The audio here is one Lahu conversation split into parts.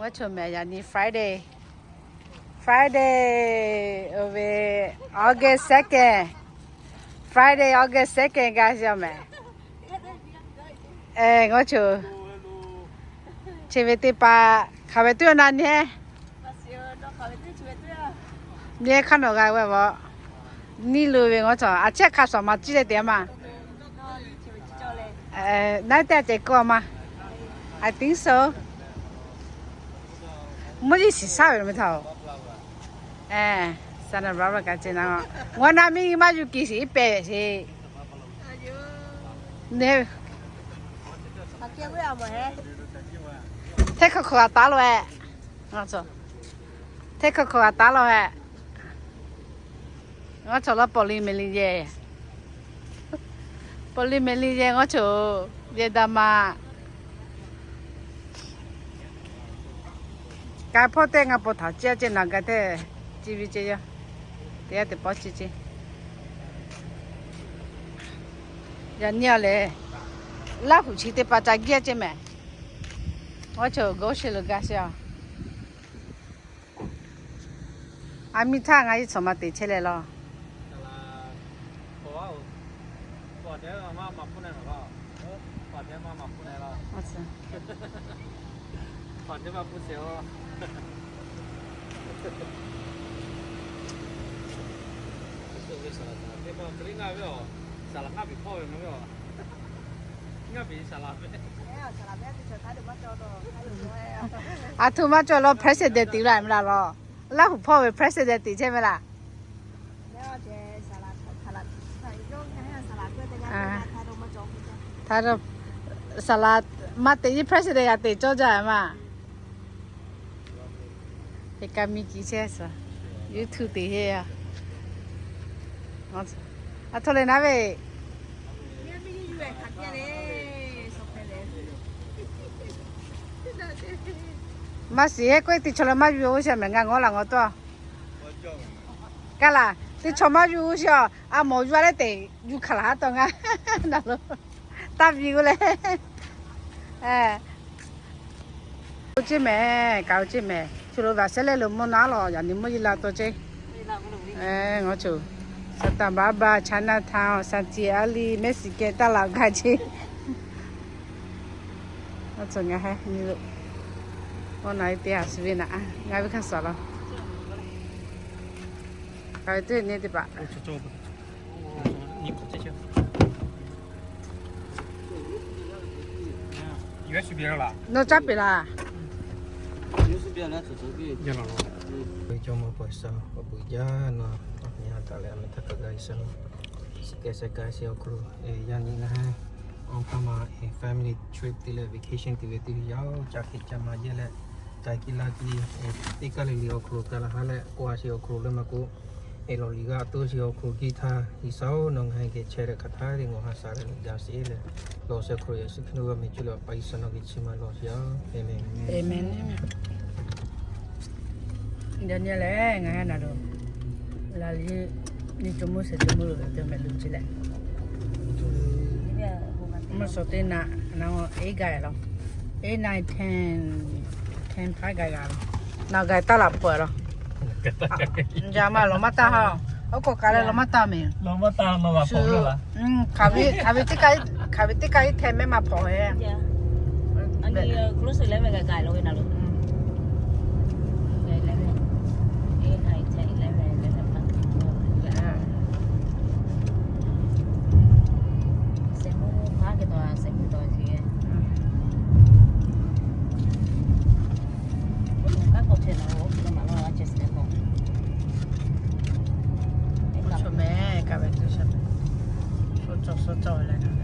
Ngaw choˬ mehˍ, yaꞈ nyi Friday, Friday, oˇ ve August second, Friday, August second g'a shiˍ mehˍ. Ngaw choˬ, chi ve teˇ hpaˍ hk'aˬ ve tuˬ na nyi, nyi hk'aˇ nawˬ g'a ve vaꞈ, nyi lo ve ngaw choˬ, a chehˇ hk'a shuˍ ma ciˇ leh te ma. Naˉ teˇ ceh kawˇ ma. I think so. Mvuhˇ yeˬ shiˍ shaˉ ve meh htaˇ-oˬ. Santa Barbara kaꞈ ceh na, ngaw na miˇ maˇ yuˬ kiˬ shiˍ iˉ pehˍ sheˍ. Hteˇ hkawˇ hkawˇ g'a taˉ law-e. Hteˇ hkawˇ hkawˇ g'a taˉ law-e. Ngaw choˬ law, pawˍ liˇ mehˍ liˇ yehˬ, pawˍ liˇ mehˍ liˇ yehˬ ngaw choˬ, yehˬ daꞈ ma. Ka hpawˇ teˇ ngaˬ pawˍ htaꞈ ciˇ ceh naˬ gaˬ hteˇ, ci ve ceh yaˇ, teˇ g'aˇ teˇ pawˆ ceh ceh. Yaꞈ nyi a lehˬ, Laˇ huˍ chi teˇ hpaˍ ca giˇ ceh mehˍ. Ngaw choˬ g'oˇ sheˍ lo gaˬ sheˍ a. A miˇ htaˇ ngaˬ hui chaw ma teꞈ chehˇ leh law. A htoꞈ ma cawˬ law, president teꞈ la meh laˇ law. Laˇ huˍ hpawˇ ve president teꞈ chehˇ meh laˇ. Htaꞈ saˍ laˍ maˇ teꞈ nyi president g'a teꞈ cawˇ jaˇ maˇ. Teˇ kaˇ miˇ kiˍ chehˇ suhˍ, YouTube teꞈ heˆ a. A htoꞈ leh naˉ ve, maˇ shiˍ heˆ k'oˆ e teˇ chaw leh maˇ yuˬ-oˬ sheˍ mehˍ, ngaˬ ngawˬ laˬ ngawˬ tawˇ. Kaˇ laˬ teˇ chaw maˇ yuˬ sheˍ a, a mawˬ yuˬ a leh teꞈ yuˬ hk'aˬ laˬ ha taw ngaˬ na lo taˇ viˬ g'uˇ leh. Oˇ ceˇ mehˍ, kaꞈ oˇ ceˇ mehˍ. Chi lo vaꞈ shehˉ leh lo mvuhˇ naˉ lawˬ, yaꞈ nyi mvuhˇ yeˬ la taw ceˇ. Ngaˬ choˬ, Santa Barbara, Chinatown, Santi Alley, Mexican taˇ laˬ gaˇ ceˇ. Ngaˬ choˬ ngaˬ heh nyi lo, oˇ na e teˇ a suˍ ve naꞈ, ngaˬ ve hk'a shuˍ law. Kaꞈ ve teˇ nyi teˇ hpaˍ. Nawˬ caˇ peˬ laˇ. Jawˇmawˇ G'uiˬsha awˬ bon jaˇ nawˬ, awˬ nyi ha daꞈ leh a meh htaˇ kaꞈ g'a e sha nawˬ. Suhˍ kehˬ sheh k'ai sheˍ awˬ hk'aw lo, yaꞈ nyi ngaˬ hui awˬ hk'aˇ ma family trip te leh vacation te ve teˇ yanˇ, ca hk'e ca ma yehˇ leh, ca kiˇ laˇ kiˇ, teˇ kaˇ le le awˬ hk'aw lo ka laˬ ha leh k'oˆ a sheˍ awˬ hk'aw lo leh maˇ k'oˆ, e lawˬ liꞈ g'aˇ toˇ sheˍ awˬ hk'aw lo kiˇ htaˇ, G'uiˬsha-oˬ, nawˬ ngaˬ hui geh chehˇ leh hk'aˬ htaˇ ve ngaˬ ha shaˍ leh g'a sheˍ leh, lawˬ sheh hk'aw lo Yeˍsuˆ Hkriꞈ ve meh cuˇ leh awˬ pa G'uiˬsha nawˬ geh chi ma lawˬ sheˍ a. Aˍmenˍ. Yaꞈ nyi lehˬ ngaˬ hui naˬ lo laˬ liꞈ nyi co mvuhˇ shehˍ co mvuhˇ lo ve teˇ mehˍ lo ce leh, mvuhˇ shawˍ teˇ naꞈ na, eight guy law, eight, nine, ten, ten five guy g'a law. Naˬ g'a taˇ laˬ peuˬ law. Jaˇ maˇ lawˬ maˇ taˇ ha. Oˇ k'awꞈ kaˬ leh lawˬ maˇ taˇ mehˍ. Hk'aˬ ve, hk'aˬ ve teˇ kaˇ, hk'aˬ ve teˇ kaˇ iˉ hte mehˆ maˇ hpawnˬ ve.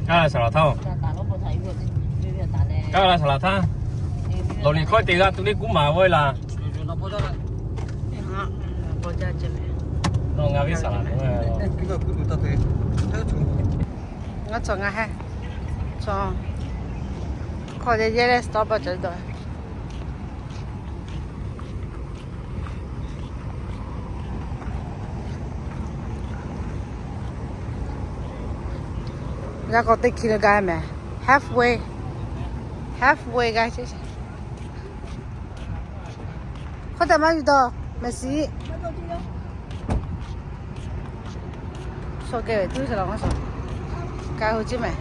Kaˇ la saˍ laˍ htaˇ, kaˇ la saˍ laˍ htaˇ, lawˬ liꞈ hkawˇ te g'a tuˬ le kuˉ maˍ vawˇ e laˬ. Nawˬ ngaˬ ve saˍ laˍ, ngaˬ chaw ngaˬ heh, chaw hkawˇ yehˇ yehˇ leh Starbucks cawˬ dawˬ. G'a k'awꞈ teˇ kilogram mehˍ, halfway, halfway g'a ce. Hk'aw te maˇ yuˬ dawˇ mehˍ shiˍ. Shaw geh ve tuˬ shaˍ laꞈ maˇ shaˍ. Ka hui ciˉ mehˍ.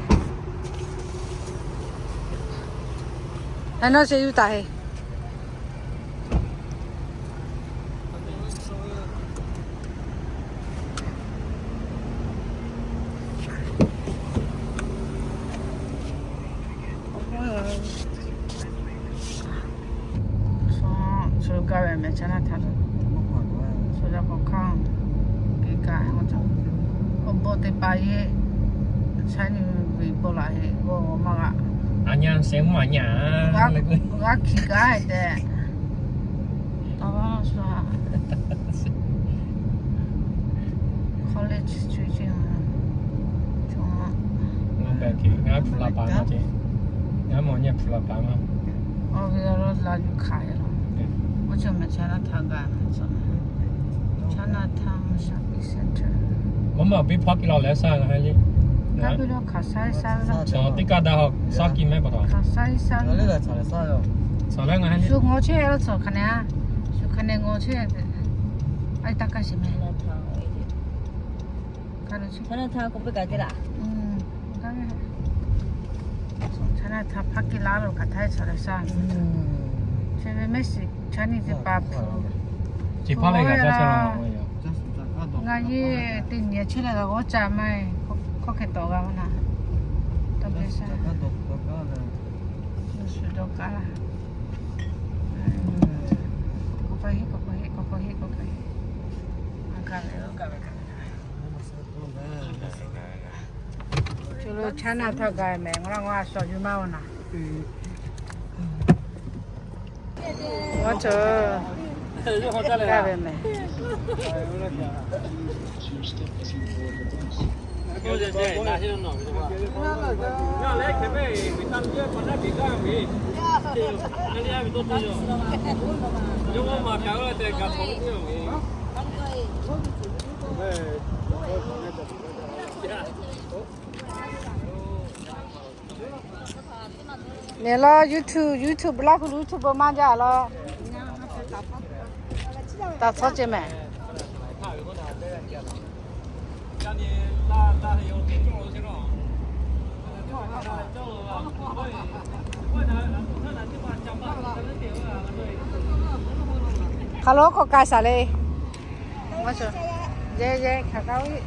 Haiˬ nawˉ sheh yuˬ taˍ heˆ. Shu gaˇ ve mehˍ China htaꞈ, shu yaˇ k'awꞈ hkanˇ, geh kaꞈ awˬ bon teˇ hpaˍ yeˇ, Chinese ve bon laˬ heˆ g'awˇ maˇ g'a. A nyaˇ sheh maˇ nyaˇ, g'a hkiˬ gaˇ tehꞈ. Taˍ vaˇ shu a, college chi chi, ngaˬ hpfuhˍ la paˍ ma ce, ngaˬ mawˬ nyi hpfuhˍ la paˍ ma. Awˬ ve la yuˬ hkanˍ e la. Oˇ chi mehˍ China htaꞈ gaˬ, China htaꞈ shopping center. Maˇ maˇ awˬ piˇ hpaˇ piˇ la leh shaˉ g'a le. Kaˇ piˇ la hkanˍ shaˉ shaˉ la. Teˇ kaˇ daꞈ hawˬ shaˉ kiˇ mehˍ pa taw. Hkanˍ shaˉ shaˉ la. Shu ngaw chehˇ la tcuh hkanˍ neh a, shu hkanˍ neh ngaw chehˇ. A taˇ kaˇ shiˍ mehˍ. China htaꞈ k'oˆ piˇ kaꞈ te laˇ. China htaꞈ hpaˇ kiˇ laˇ lo kaꞈ htaˇ e chaw leh shaˉ. Chi ve mehˆ shiˍ Chinese teˇ hpaˍ hpu. Ngaˬ yeˇ teˇ nyi chehˇ leh g'a g'awˇ ca maˇ e, hkawˇ hkeh tawˍ g'a maˇ na. Tawˇ ve shaˉ. Shu dawˇ kaˉ laˇ. K'awꞈ pa heˆ, k'awꞈ pa heˆ, k'awꞈ pa heˆ, k'awꞈ pa heˆ. A kaˇ ve, a kaˇ ve, kaˇ ve. Chi lo China htaꞈ gaˬ mehˍ, ngaˬ la ngaˬ a shawˍ yuˬ maˇ oˬ na. Ngaˬ chaw gaˇ ve mehˍ. Nehˬ laˇ YouTube, YouTube laˇ hu YouTube maˇ jaˇ laˇ. Taˇ tcuhˉ ceh mehˍ. Hk'aˬ lo k'awꞈ k'ai shaˍ le. Maˇ shuˍ. Yehˬ yehˬ hk'aˬ k'ai-o.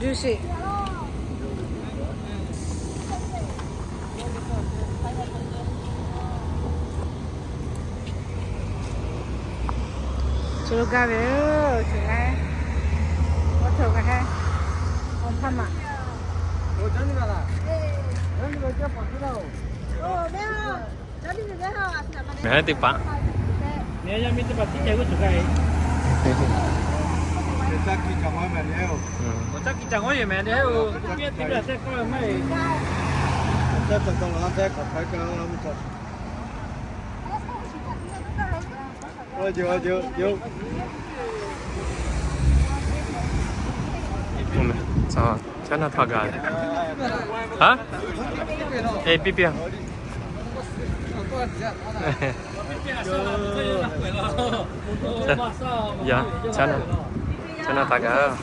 Juicy. Chi lo gaˇ ve, chi ngaˇ, awˬ htoꞈ g'a heh, awˬ hpaˇ maˬ. Mehˍ teˇ hpaˍ. Mehˍ yaˇ miˇ teˇ hpaˍ tiˉ ceh g'uˇ suhˍ k'ai. Awˬ caˇ kiˇ caˬ g'awˇ yehˬ mehˍ le oˬ. Teˇ g'aˇ tehˇ k'aˇ maˇ heˆ. Caˉ naˇ htaˇ gaˬ. Haˉ? E, piˇ piˇ a. Yaˇ, caˉ naˇ, caˉ naˇ htaˇ gaˬ.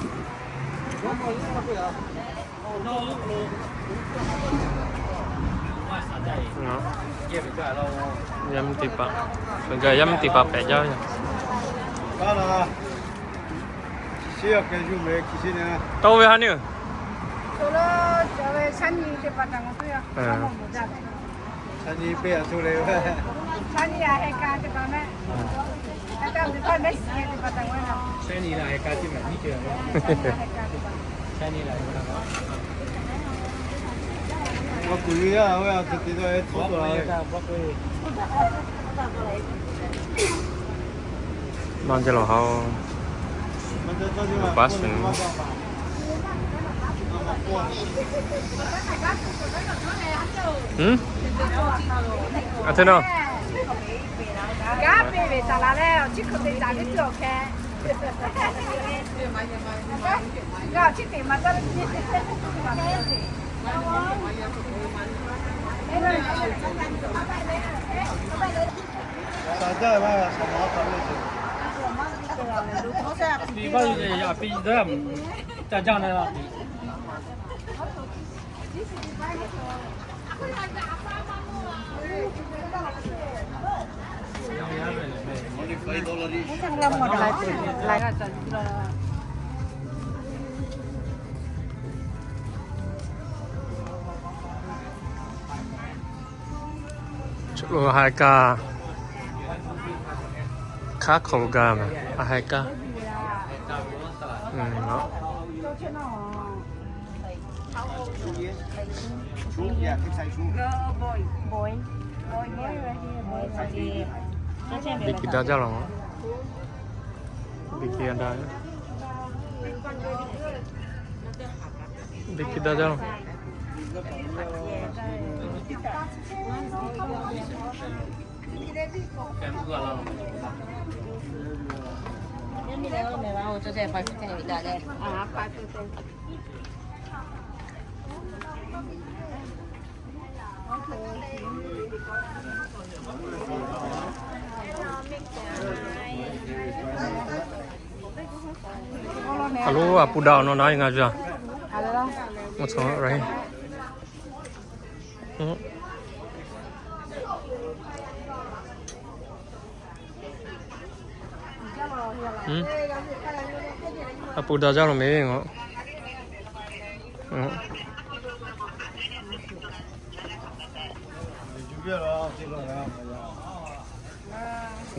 Yaˇ miˇ teˇ hpaˍ, yaˇ miˇ teˇ hpaˍ pehꞈ jaˇ ve yoˬ. Tawˇ ve ha nyi. Nonˇ jaˇ lawˬ ha-oˬ. Paˉ suhˍ. Hm? A htoꞈ nawˬ. Gaˇ peˇ ve taˍ laˬ leh, awˬ chi hk'e te taˍ ve tuˬ awˬ hkeh. Awˬ ha k'a, hk'aˇ hk'aw lo gaˇ ma, awˬ ha k'a. Beˇ kiˬ daꞈ jaˇ law. Beˇ kiˬ daꞈ. Beˇ kiˬ daꞈ jaˇ law. Aˬ lo a pu daꞈ awˬ nawˬ na e ngaˬ zuhꞈ. A pu daꞈ jaˇ law meh ve ngaˬ.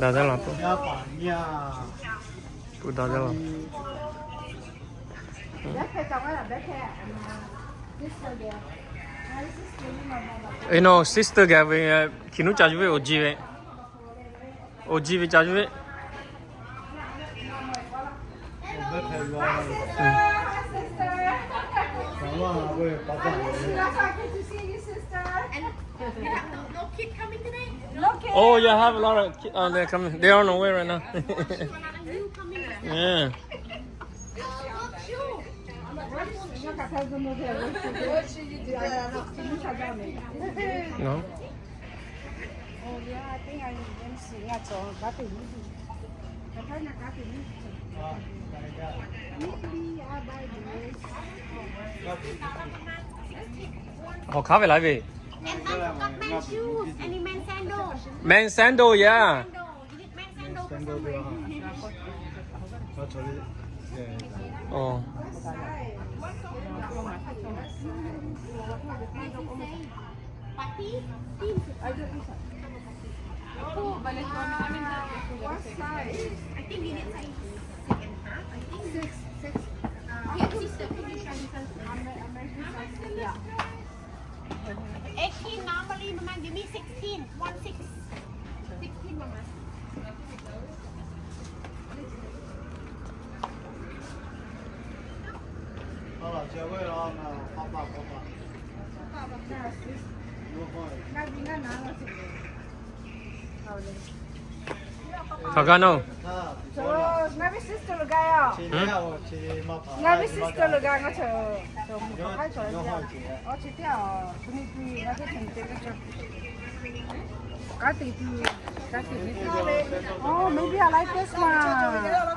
Daꞈ jaˇ law. Pu daꞈ jaˇ law. Eno sister geh ve, hkiˬ nuˇ ca yuˬ ve awˬ ji ve. Awˬ ji ve ca yuˬ ve. Oh, yeah, I have a lot of kids. Uh, they're coming. They are on the way right now. Yeah. No. Hawˬ hk'aˉ ve la ve. And I've got men's shoes, any men's sandal? Men's sandal, yeah. Sandal, you need men's sandal for somewhere. Oh. Party? Team. Oh, but it's on, I mean, what size? I think you need size six and a half, I think. Six, six. Yeah, sister, could you try this one? Amer-, American size. Yeah. Eighteen normally, Mama, give me sixteen. One six. Sixteen, Mama. Hk'aˬ gaˇ naˇ. Ngaˬ ve sister lo gaˇ yaˇ. Ngaˬ ve sister lo gaˇ ngaˇ chaw. Oh, maybe I like this one.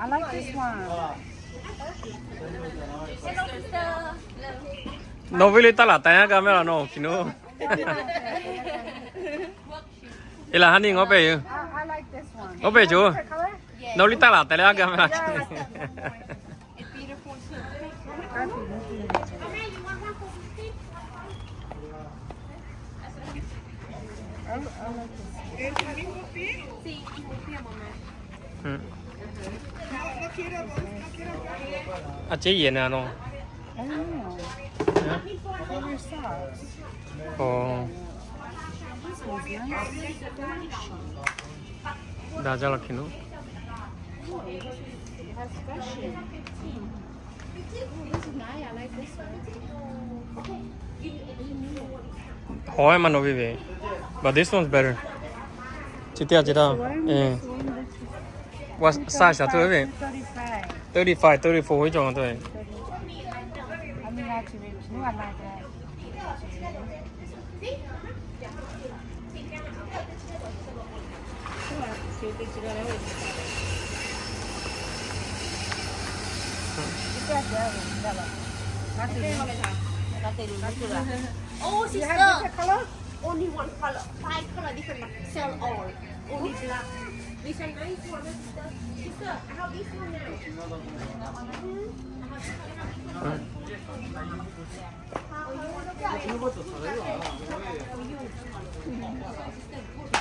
I like this one. Nawˬ ve le taˇ laˬ taˍ yaˇ g'a meh laˬ nawˬ hkiˬ nu. E laˬ ha ni ngawˇ pehˇ yoˬ. I, I like this one. Ngawˇ pehˇ yoˬ. Nawˬ le taˇ laˬ taˍ leh a g'a meh laˬ. Yes. It's beautiful too. I, I like this. Sí, un poquito más. A ciˉ yehˬ na nawˬ. Daꞈ jaˇ law hkiˬ nu. Hawˉ maˇ nawˬ ve ve. But this one's better. Chi teˇ g'aˇ chi htaˇ. What size a tuˬ ve? Thirty-five, thirty-four ve cawˬ tuˬ ve. Oh, sister. Only one color, five color different, but sell all. Only black. This one nice one, sister. Sister, I have this one now.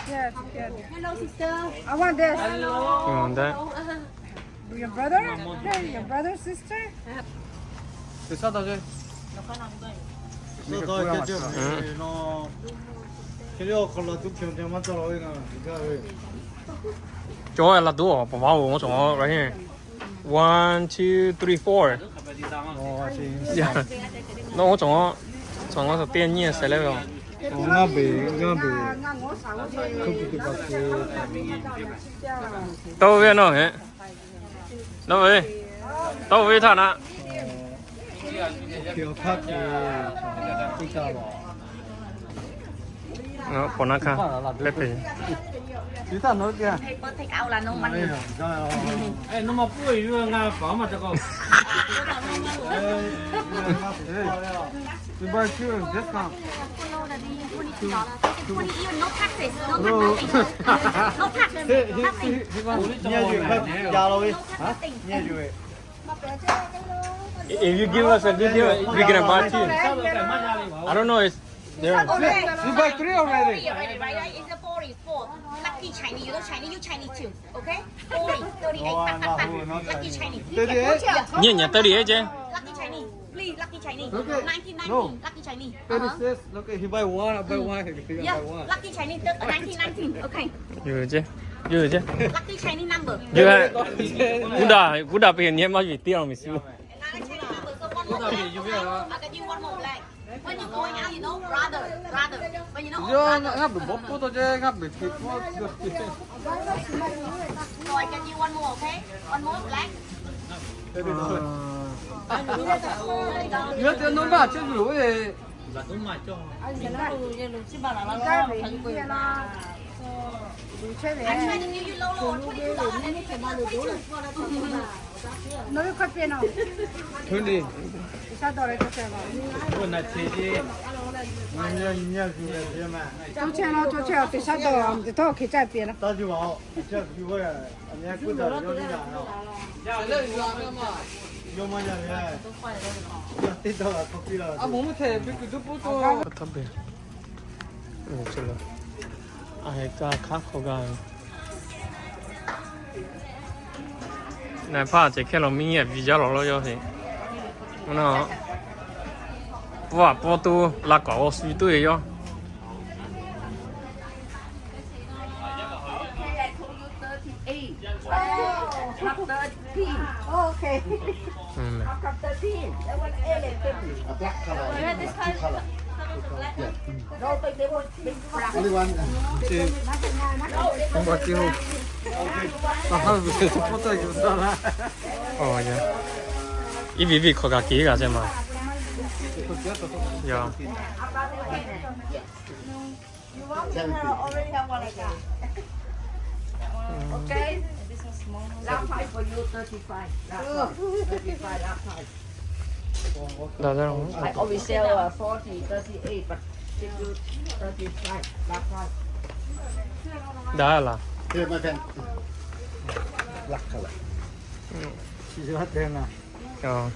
Yes, yes. Hello, sister. I want this. Hello. You want that? Hello. Your brother? Hey, your brother, sister? Te sa ta ce. Sa ta ce ce. No. Ke le awˬ hk'aw lo tuˇ hpehꞈ te maˇ cawˬ la ve na. Cawˬ la tuˬ awˬ pa va oˬ, ngaˬ cawˬ right here. One, two, three, four. Nawˬ ngaˬ cawˬ, cawˬ ngaˬ cawˬ teˇ nyi sheh leh ve. Ngaˇ beˬ, ngaˇ beˬ. Tawˇ ve nawˬ heˆ. Nawˬ ve, tawˇ ve htaˇ na. Pawˬ na hkanˇ, pehˉ pehˉ. Nawˬ ma puˇ ve yuˬ ngaˬ paˍ maˇ ca k'o. Buy two, discount. Twenty, no taxes, no taxes. No taxes. If you give us a good deal, we gonna buy two. I don't know, it's there. You buy three already. Already, right? It's a four, it's four. Lucky Chinese, you know Chinese, you Chinese too, okay? Four, thirty-eight, tak, tak, tak. Lucky Chinese. Thirty-eight? Nyi, nyi, thirty-eight ce. Lucky Chinese. Please, lucky Chinese. Okay. Nineteen nineteen, no. Lucky Chinese. Thirty-six, okay, he buy one, I buy one, he buy one. Yeah, lucky Chinese, thir-, nineteen nineteen, okay. Yuˬ ce, yuˬ ce. Lucky Chinese number. Yuˬ heh. Kuˇ daꞈ, kuˇ daꞈ peuˬ nyi maˇ yuˬ tiˉ a miˬ suˍ. Lucky Chinese number, so one more black. I got you one more black. When you going out, you know, brother, brother. When you know, oh, brother. Ngaˇ beˬ bawˆ pawˆ taw ce, ngaˇ beˬ hk'e pawˆ. So I get you one more, okay? One more black. Yawˇ te nawˇ maˇ chehˇ ve loˬ ve. I try to give you low, low, twenty-two dollars, and it's twenty-two. Twenty. A hk'e kaˇ hk'awꞈ gaˇ ve. Naˍ hpaˇ ceh hkehˇ lo miˇ nyi a viˬ jaˇ lawˬ lawˬ yawˇ heˆ. Pawˇ a pawˇ toˇ la k'awꞈ awˬ shu toˇ e yawˇ. Eight. Half thirteen. Oh, okay. Half thirteen. That one eight and thirteen. A black color. You have this color? Two color. Yeah. No, but they want big black. Only one. Ɔ, ya. Iˉ viˉ viˉ hkawꞈ kaꞈ kehˬ g'a ce ma. Ya. You want to have already have one like that. Okay. Last price for you, thirty-five. Last price, thirty-five, last price. I always sell, uh, forty, thirty-eight, but give you thirty-five, last price. Daꞈ la. Here, my friend. Black color. She's right there now. Ɔ.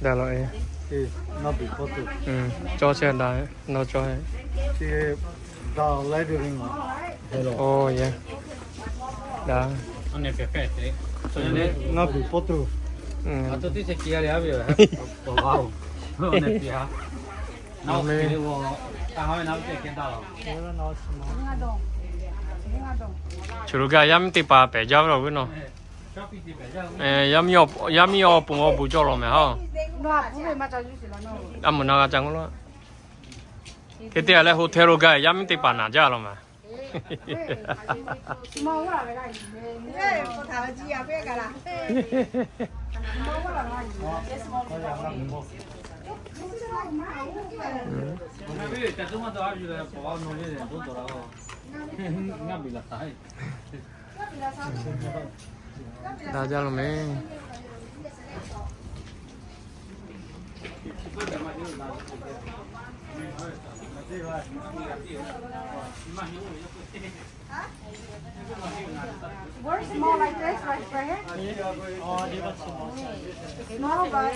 Daꞈ la e. Cawˇ chehˇ daꞈ, nawˬ cawˇ e. Ɔ, ya. Daꞈ. Ngaˇ buiˬ pawˆ tuˬ. Chi lo gaˇ yaˇ miˇ teˇ hpaˍ pehˬ jaˇ ve laˬ ve nawˬ. Yaˇ miˇ awˬ pon awˬ bon cawˬ lawˬ mehˍ ha. A muˬ na g'a ca k'oˆ laˇ. Hk'e te leh hotel lo gaˇ yaˇ miˇ teˇ hpaˍ naˍ jaˇ lawˬ mehˍ. Daꞈ jaˇ lo meh. Where's more like this, right, right here? Small, but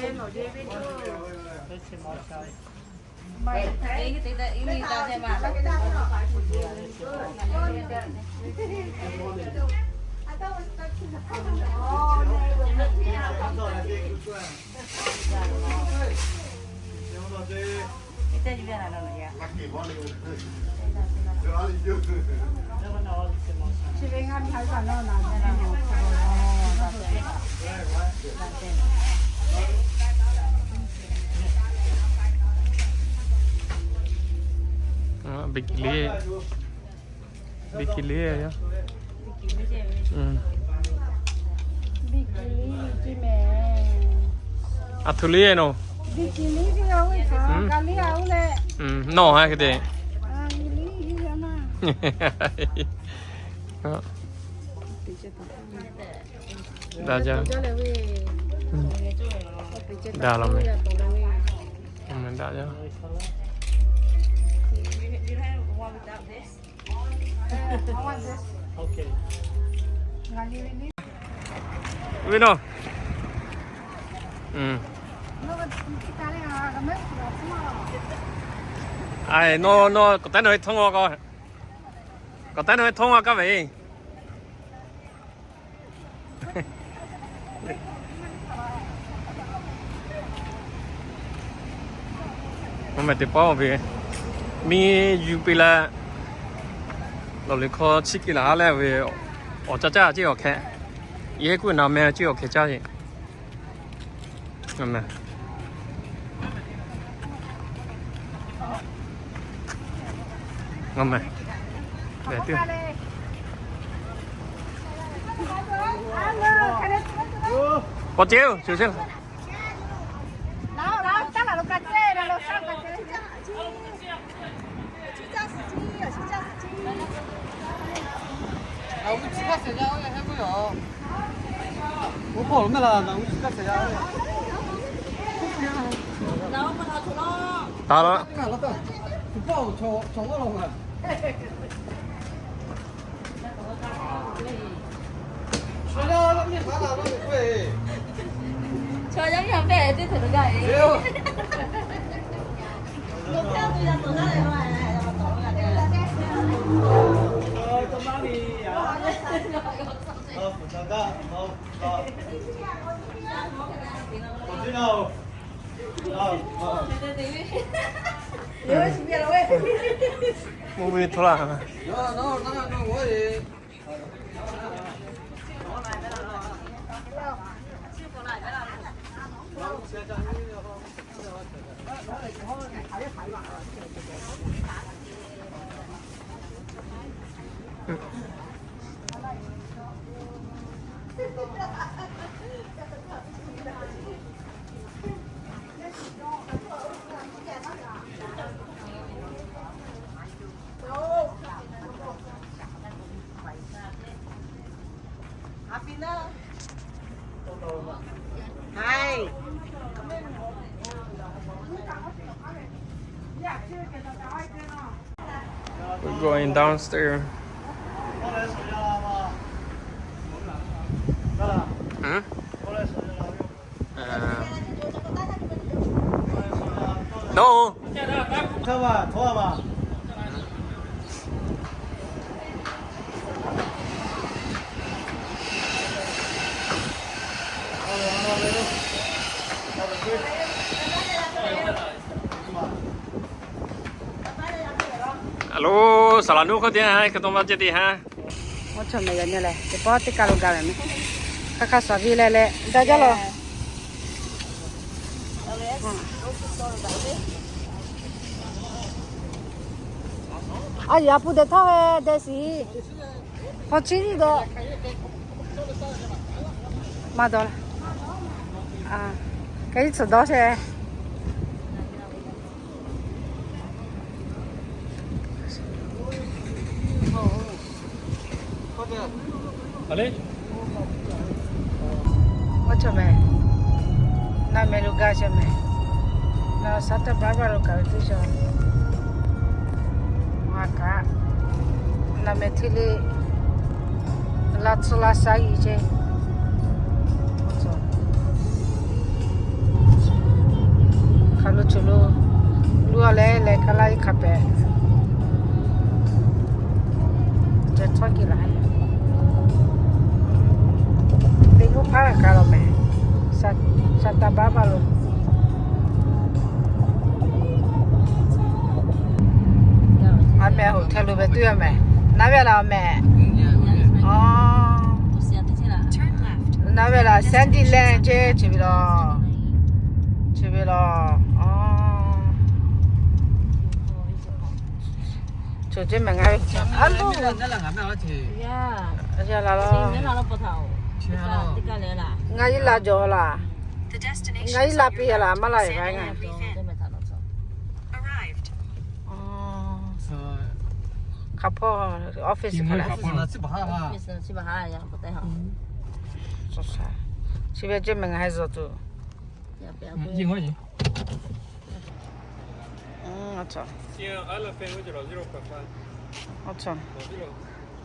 Bikili, bikili ya. Bikili ji meh. A htoꞈ li no. Bikili ji a, kali a le. Nawˬ ha hk'e te. Daꞈ jaˇ. Daꞈ lo meh. Daꞈ jaˇ. Ve no. Ai, nawˬ nawˬ k'awꞈ taˉ nawˬ ve htawnˇ g'aw k'o, k'awꞈ taˉ nawˬ ve htawnˇ g'aw kaˇ ve. Mvuhˇ meh teˇ pawˆ ve, miˇ yuˬ piˇ leh, lawˬ liˬ hkawˇ chiˇ kiˇ laˬ ha leh ve, awˬ caˇ caˇ ceˇ awˬ hkeh, yehˇ kuˆ naˍ meh ceˇ awˬ hkeh caˇ ve. Ngaˬ meh, ngaˬ meh, k'awꞈ ceˇ oˬ, shuˍ shuˍ. Taˍ laˇ. Mvuhˇ ve htaw laˇ. We're going downstairs. Hmm? Uh, no. Alo, saˍ laˍ nuˇ hk'oˆ teˇ ha hk'e tawˇ maˇ ceh teˇ ha. Oˇ chaw meh yaꞈ nyi leh teˇ pawˆ teˇ kaˆ lo gaˬ ve meh. Hk'aˬ hk'aˬ shaˍ ve leh leh daꞈ jaˇ law. A yaꞈ pu deh htawˇ ve deh shiˍ. Hk'aw chi nyi dawˇ. Maˇ dawˇ la. Ka iˉ tcuhˍ dawˇ sheˍ. Oˇ cawˬ mehˍ. Naˆ mehˍ lo gaˇ sheˍ mehˍ. Naˆ Santa Barbara lo kaꞈ ve teˇ cawˬ. Ngaˬ kaꞈ naˆ mehˍ hteˇ le. Laˇ tcuhˇ laˇ shaˉ yiˍ ceˇ. Hk'aˬ lo choˬ lo, luˇ a leh leh kaˇ laˇ iˉ hk'a pehꞈ. Ceh htawˇ kiˇ laˬ. Teˇ g'uˇ hpaˇ kaꞈ kaꞈ lawˬ mehˍ. Santa Barbara lo. A meh hotel lo ve tuˇ yaˇ mehˍ. Naˉ ve laˬ mehˍ. Naˉ ve laˬ Sandy Lane ceˇ chi ve laˬ. Chi ve laˬ. Choˬ ceˇ mehˍ ngaˬ ve. A loˬ. Yaˇ laˬ laˬ. Ngaˬ iˉ la jawˬ laˬ. Ngaˬ iˉ la piˇ laˬ maˇ la ve ngaˬ. Hk'a hpawˇ office hk'a leh. Chi ve ceˇ mehˍ ngaˬ heh zuhˬ tuˬ.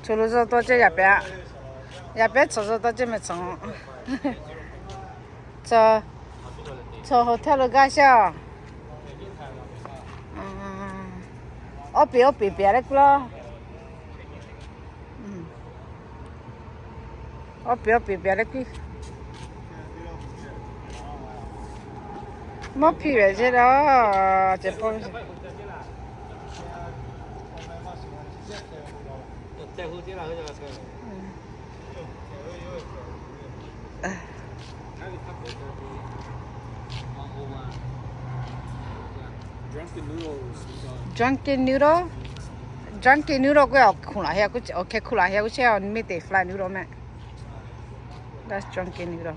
Choˬ lo zuhˬ tawˇ ceˇ yaꞈ pehˍ. Yaꞈ pehˍ choˬ zuhˬ tawˇ ceˇ mehˍ choˬ. Choˬ hotel lo gaˇ sheˍ a. Awˉ peˍ awˉ peˍ peˍ leh kuiˉ laˇ. Awˉ peˍ awˉ peˍ peˍ leh kuiˉ. Mawˇ hpiˇ ve ceˇ la. Ceh pawˇ. Drunken noodle, drunken noodle k'oˆ ve awˬ hk'e hkuˇ laˬ heh, awˬ hk'e hkuˇ laˬ heh k'oˆ chehˇ a, mehˍ te fly noodle mehˍ. That's drunken noodle.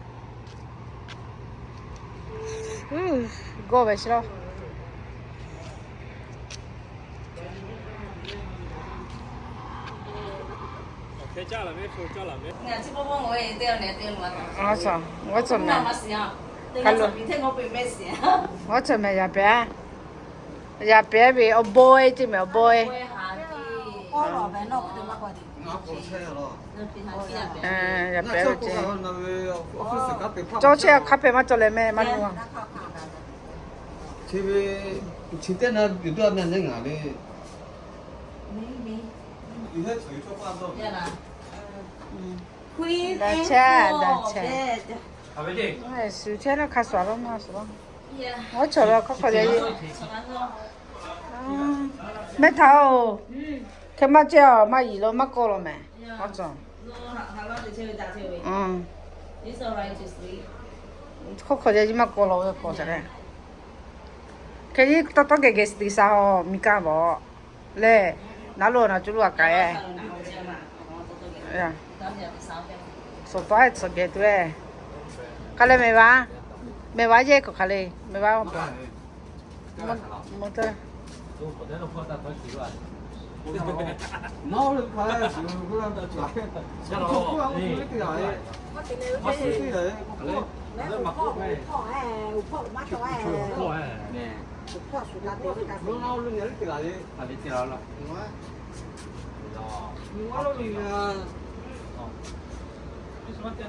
Gawˇ ve chi laˇ. Awˬ cawˬ mehˍ, awˬ cawˬ mehˍ yaꞈ pehˍ. Yaꞈ pehˍ ve awˬ bawehˇ ceˇ mehˍ, awˬ bawehˇ. Yaꞈ pehˍ ve ceˇ. Cawˇ chehˇ hk'a pehꞈ maˇ cawˬ leh mehˍ maˇ lu a. Chi ve, chi teˇ na yuˬ duˇ a meh neˇ ngaˬ le. Daꞈ chehˇ, daꞈ chehˇ. Shu chehˇ naˇ hk'a shuˍ laˇ maˇ shuˍ laˇ. Awˬ cawˬ la hk'aw hk'aw le. Mehˆ htaꞈ oˬ, hk'e maˇ cehˇ a, maˇ yiˍ la maˇ kawˆ la mehˍ. Awˬ cawˬ. Hk'aw hk'aw le maˇ kawˆ la ve k'awꞈ caꞈ le. Hk'e nyi tawˇ tawˇ geh geh tiꞈ sha a, miˬ kaˇ vaꞈ lehˬ, naˉ lo na cuˇ lo a kaꞈ e. Suhˍ tawˇ e tcuhꞈ geh tuˬ e. Hk'a le mehˍ va, mehˍ va yehˇ k'awꞈ hk'a le, mehˍ va.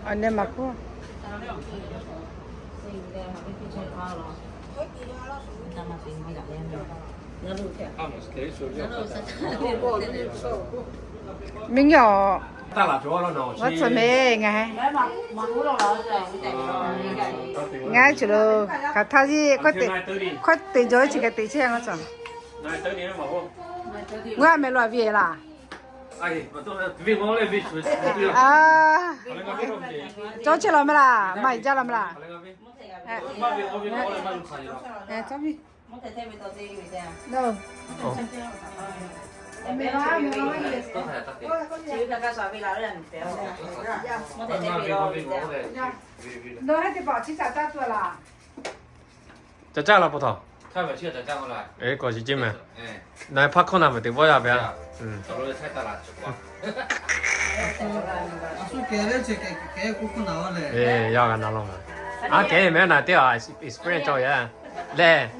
A neh maˍ k'oˆ. Miˇ nyi a, awˬ tcuhˬ mehˍ ngaˬ, ngaˬ chi lo hk'aˬ htaˇ yeˇ hkawˇ teꞈ jaw ve chi hk'e teꞈ chehˇ a tcuhˬ. Ngaˬ meh lo a viˉ laˬ. Cawˇ chehˇ la meh laˬ, maˇ heˆ jaˇ la meh laˬ. Cawˇ viˉ. Awˬ. Ca caˇ la pa taw. Eˬ, kawꞈ shiˍ ceˇ mehˍ. Na hpaˇ hkawˇ na ve teꞈ vawˆ yaˇ ve a. Eˬ, yaˇ g'a na law ma. A kehˉ mehˍ na teˇ a experience cawˬ yaˇ lehˬ.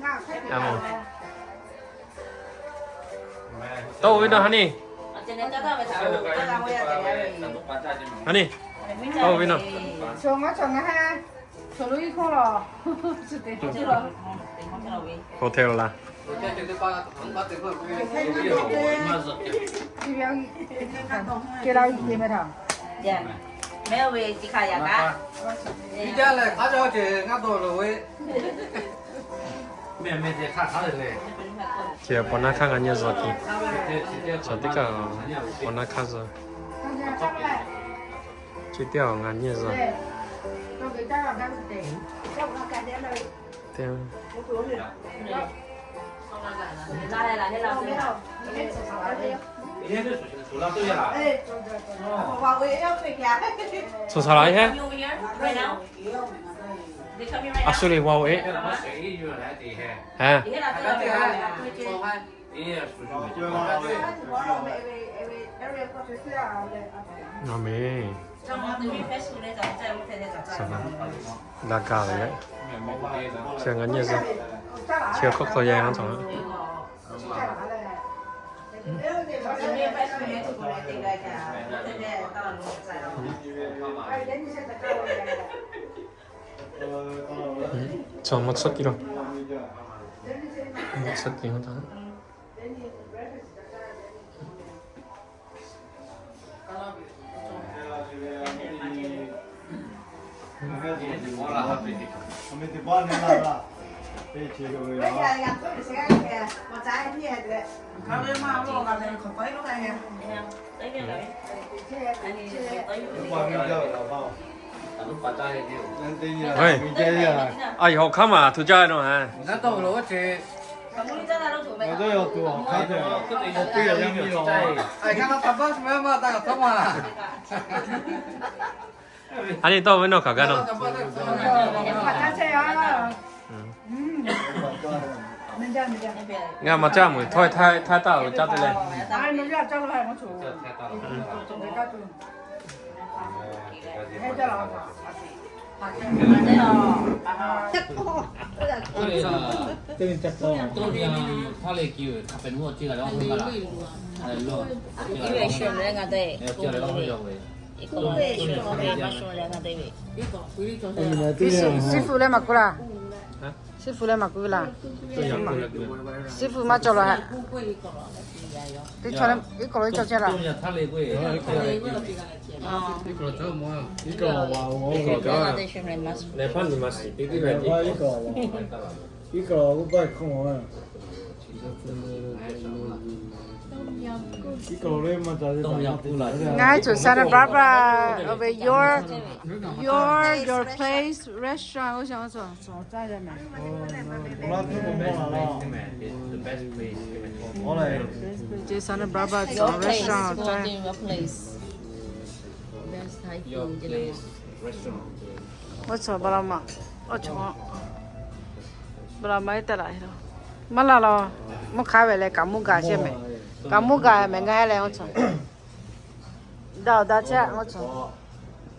Tawˇ ve na ha ni. Ha ni. Tawˇ ve na. Hotel la. Chi pa naˇ hkaˇ ngaˬ nyi zuhꞈ kiˬ. Chaw teˇ kaꞈ pa naˇ hkaˇ zuhꞈ. Chi teˇ a ngaˬ nyi zuhꞈ. Tsuhˍ saˍ laˍ heˆ. A shu le wa e. Amen. Laˇ gaˇ ve leh. Chi ngaˬ nyi zuhꞈ. Chi hk'aw hk'aw yaˇ na tawˬ. Chaw maˇ tsuhˇ kiˇ lo. Maˇ tsuhˇ kiˇ lo. Aˬ, hawˬ hk'aˇ maˬ htu jaˇ ve naw. A ni tawˇ ve nawˬ hk'aˬ gaˇ naw. Ngaˬ maˇ caˇ mvuhˇ htawˇ htaiˇ taˇ lo caˇ tuˬ leh. Siˉ fu leh maˇ k'oˆ laˇ. Siˉ fu leh maˇ k'oˆ laˇ. Siˉ fu maˇ cawˬ laˬ. Teˇ chaw iˉ kawꞈ lo iˉ cawˬ chehˇ laˬ. Ngaˬ hui cawˬ Santa Barbara ve, your, your, your place restaurant oˇ shaꞈ oˇ cawˬ caˇ yaˇ mehˍ. Santa Barbara cawˬ restaurant caˇ. Oˇ cawˬ Bala ma, oˇ cawˬ Bala ma iˉ taˇ laˬ. Maˇ laˬ law, mvuhˇ hk'aˇ ve leh kaꞈ mvuhˇ gaˬ chehˇ mehˍ. Kaꞈ mvuhˇ gaˬ mehˍ ngaˬ leh oˇ cawˬ. Daꞈ daꞈ chehˇ oˇ cawˬ.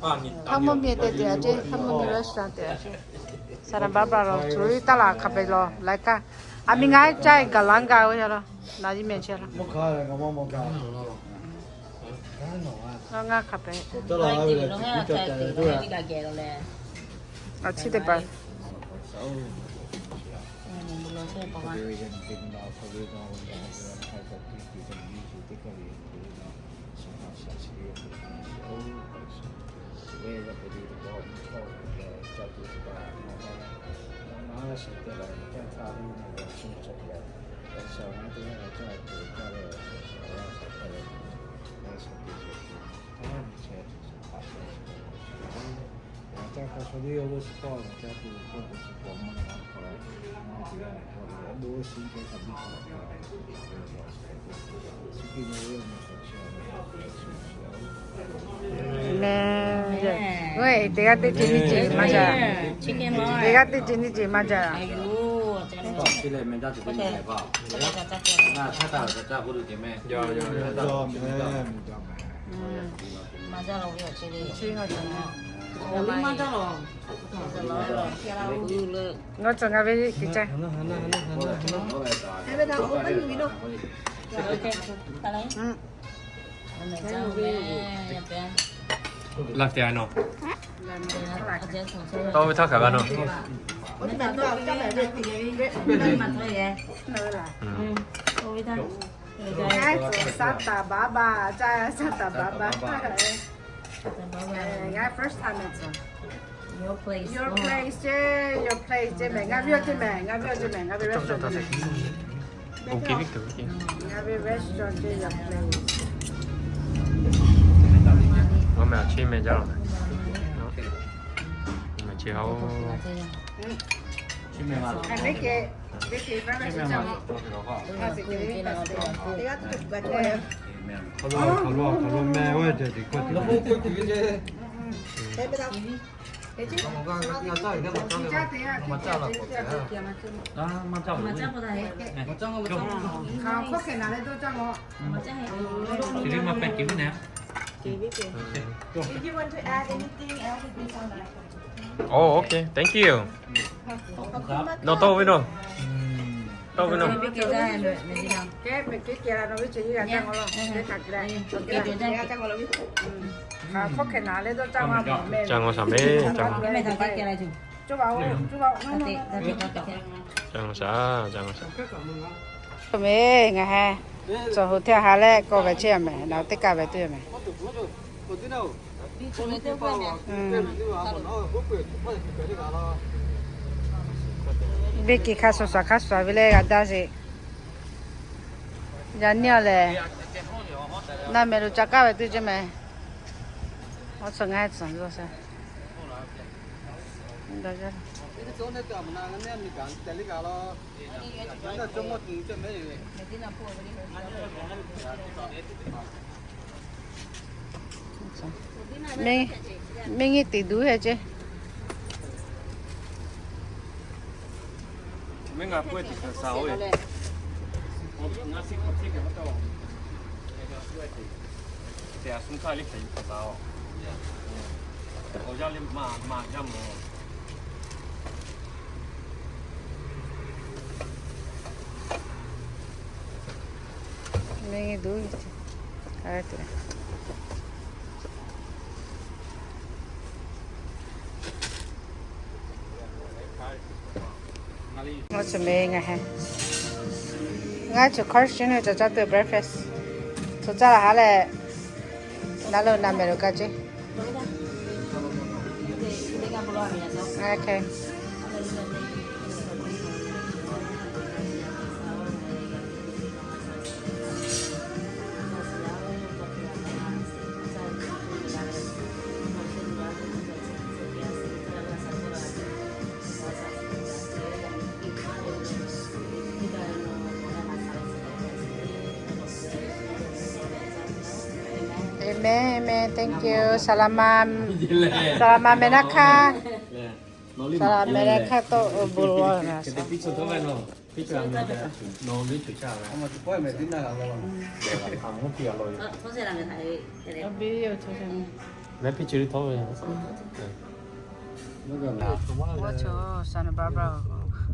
Hk'a mvuhˇ miˬ te te a ceˇ, hk'a mvuhˇ miˬ restaurant te a ceˇ. Santa Barbara lo cawˬ iˉ taˇ laˬ hk'a pehˍ law laiˉ kaˇ. A miˬ ngaˬ hui caˇ gaˬ laˇ gaˬ ve yaˇ law. Na yiˇ mehˍ chehˇ law. Ngaˬ hk'a pehˍ. A ciˉ teˇ hpaˍ. Amen. Oi, teˇ g'aˇ teˇ ceuˬ nyiˇ ceuˬ maˇ jaˇ. Teˇ g'aˇ teˇ ceuˬ nyiˇ ceuˬ maˇ jaˇ. Ngaˬ cawˬ ngaˬ ve teˇ caˇ. Laˇ te a nawˬ. Tawˇ ve htaˇ hk'aˬ g'a nawˬ. Ngaˬ first time. Your place, your place ce, your place ce mehˬ, ngaˬ ve awˬ ce mehˬ, ngaˬ ve awˬ ce mehˬ, ngaˬ ve restaurant ce mehˬ. Ngaˬ ve restaurant ce, your place. Ngaˬ mehˬ chi mehˬ jaˇ laˬ mehˬ. Mehˬ chi haꞈ oˬ. Oh, okay. Thank you. Nawˬ tawˇ ve nawˬ. Tawˇ ve nawˬ. Ca ngaw shaˍ mehˬ, ca ngaw. Ca ngaw shaˍ, ca ngaw shaˍ. Mehˬ ngaˬ heh cawˬ hotel ha leh k'awꞈ ve chehˇ a mehˬ, nawˬ teˇ kaˇ ve tuˬ mehˬ. Venˇ kiˬ hk'a shuˍ shuˍ hk'a shuˍ shuˍ ve leh g'a daˇ sheˍ. Yaꞈ nyi a lehˬ, naˬ mehˬ lo ca kaˇ ve tuˬ ceˇ mehˬ. Awˬ tcuh ngaˬ heh tcuh lo sheˍ. Mehˆ nyi teꞈ duˬ heh ceˇ. Mehˆ nyi duˬ. Ngaˬ cawˬ mehˬ ngaˬ heh. Ngaˬ cawˬ Christian ve cawˬ caˇ tuˬ breakfast. Cawˬ caˇ laˬ ha leh, naˬ lo naˬ mehˬ lo kaˇ ceˇ. Amen, amen. Thank you. Selamat, selamat menangkap. Selamat menangkap to bulu na sa. Ngaˬ cawˬ Santa Barbara.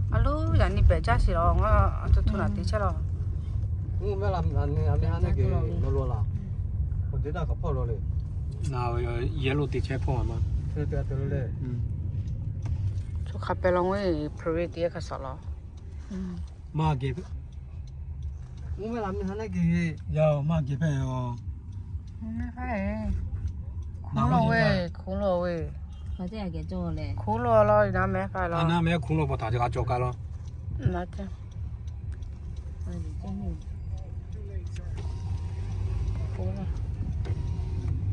A loˉ yaꞈ nyi pehꞈ caˇ sheˍ laˬ, ngaˬ a htoꞈ htoꞈ naˬ te chehˇ laˬ. Yellow te chehˇ hpawˇ a ma. Chaw hk'a pehˍ law, ngaˬ parade te hk'a shuˍ laˬ. Maˇ geh, yaˇ maˇ geh hpehꞈ yoˬ. Hkunˉ lo ve, hkunˉ lo ve. Hkunˉ lo law, naˬ mehˬ hk'a law. Naˬ mehˬ hkunˉ lo pa taˍ ca g'a cawˬ kaꞈ law.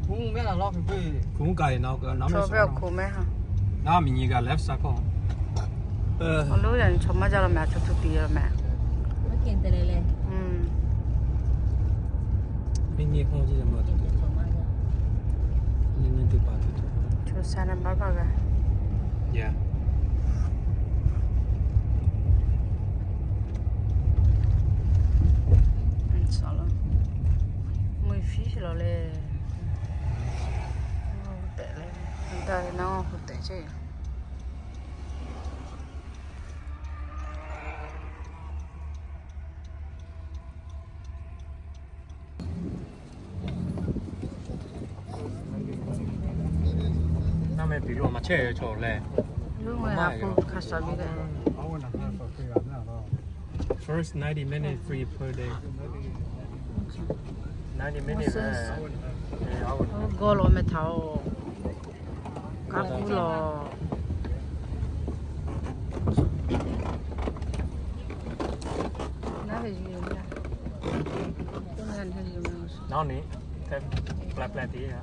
Hkunˉ mehˬ laˬ law, hkunˉ kaꞈ naˬ mehˬ hkunˉ mehˬ ha. Naˉ miˬ nyi g'a left side hk'aw. Awˬ lonˉ yaꞈ nyi chaw maˇ jaˇ la mehˍ, a chaw htu tiꞈ la mehˍ. Chaw sa na baˇ baˇ g'a. Mui fiˉ lawˬ le. Tehꞈ le, da na hu tehꞈ ceˇ. Naˉ meh piˍ lo maˇ chehˇ ve chaw lehˬ, lo meh a k'o hk'a sha ve le. First ninety minute free per day. Ninety minute. Gawˇ law meh htaꞈ-oˬ. Kaˇ kuˉ lawˬ. Naˉ ve yuˬ yoˬ. Naˉ ni, hk'e plaˇ plaˇ te a.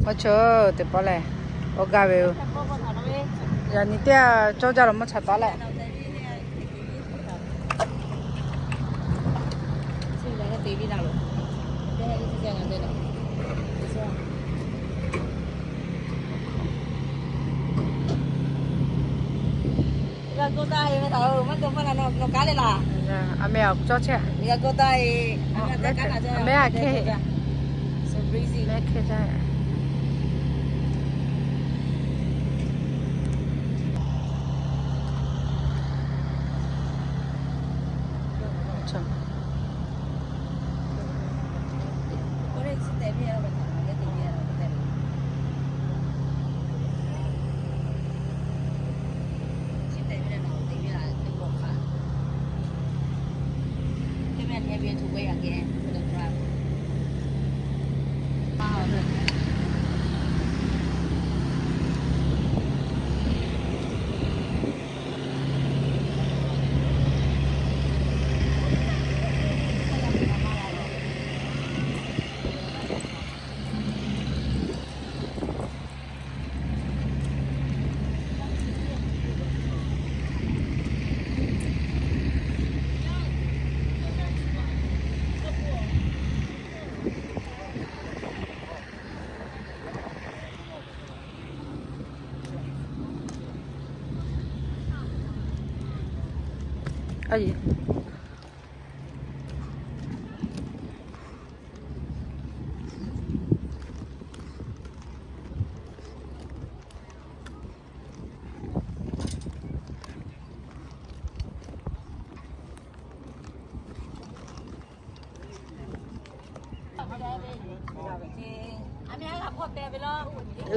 Maˇ chawˇ teˇ pawˆ lehˬ, awˬ gaˇ ve yoˬ. Yaꞈ nyi teˇ g'aˇ cawˇ jaˇ lawˬ maˇ chaꞈ taˉ leh. A meh a cawˇ chehˇ. A meh a hk'e, meh hk'e jaˇ.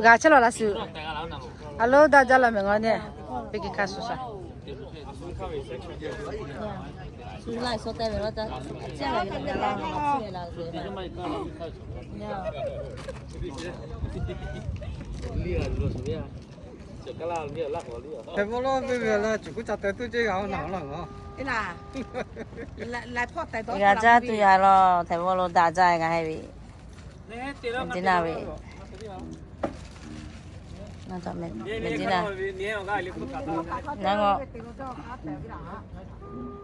G'a chehˇ lawˬ laˇ suh. A lo daꞈ jaˇ la mehˍ ngaw ne. Peˇ kehˬ hk'a shuˍ shaˍ. Htaiˍ vawˆ lawˇ ve ve la cuˬ kuˉ ca teh tuˬ ceˇ g'a naˬ laˇ ngaˬ. G'a caˇ tuˬ yaˇ lawˬ, Htaiˍ vawˆ lo daꞈ jaˇ g'a heh ve. Mehˍ jiˇ naˇ ve. Mehˍ jiˇ naˇ. Naˉ ngaw.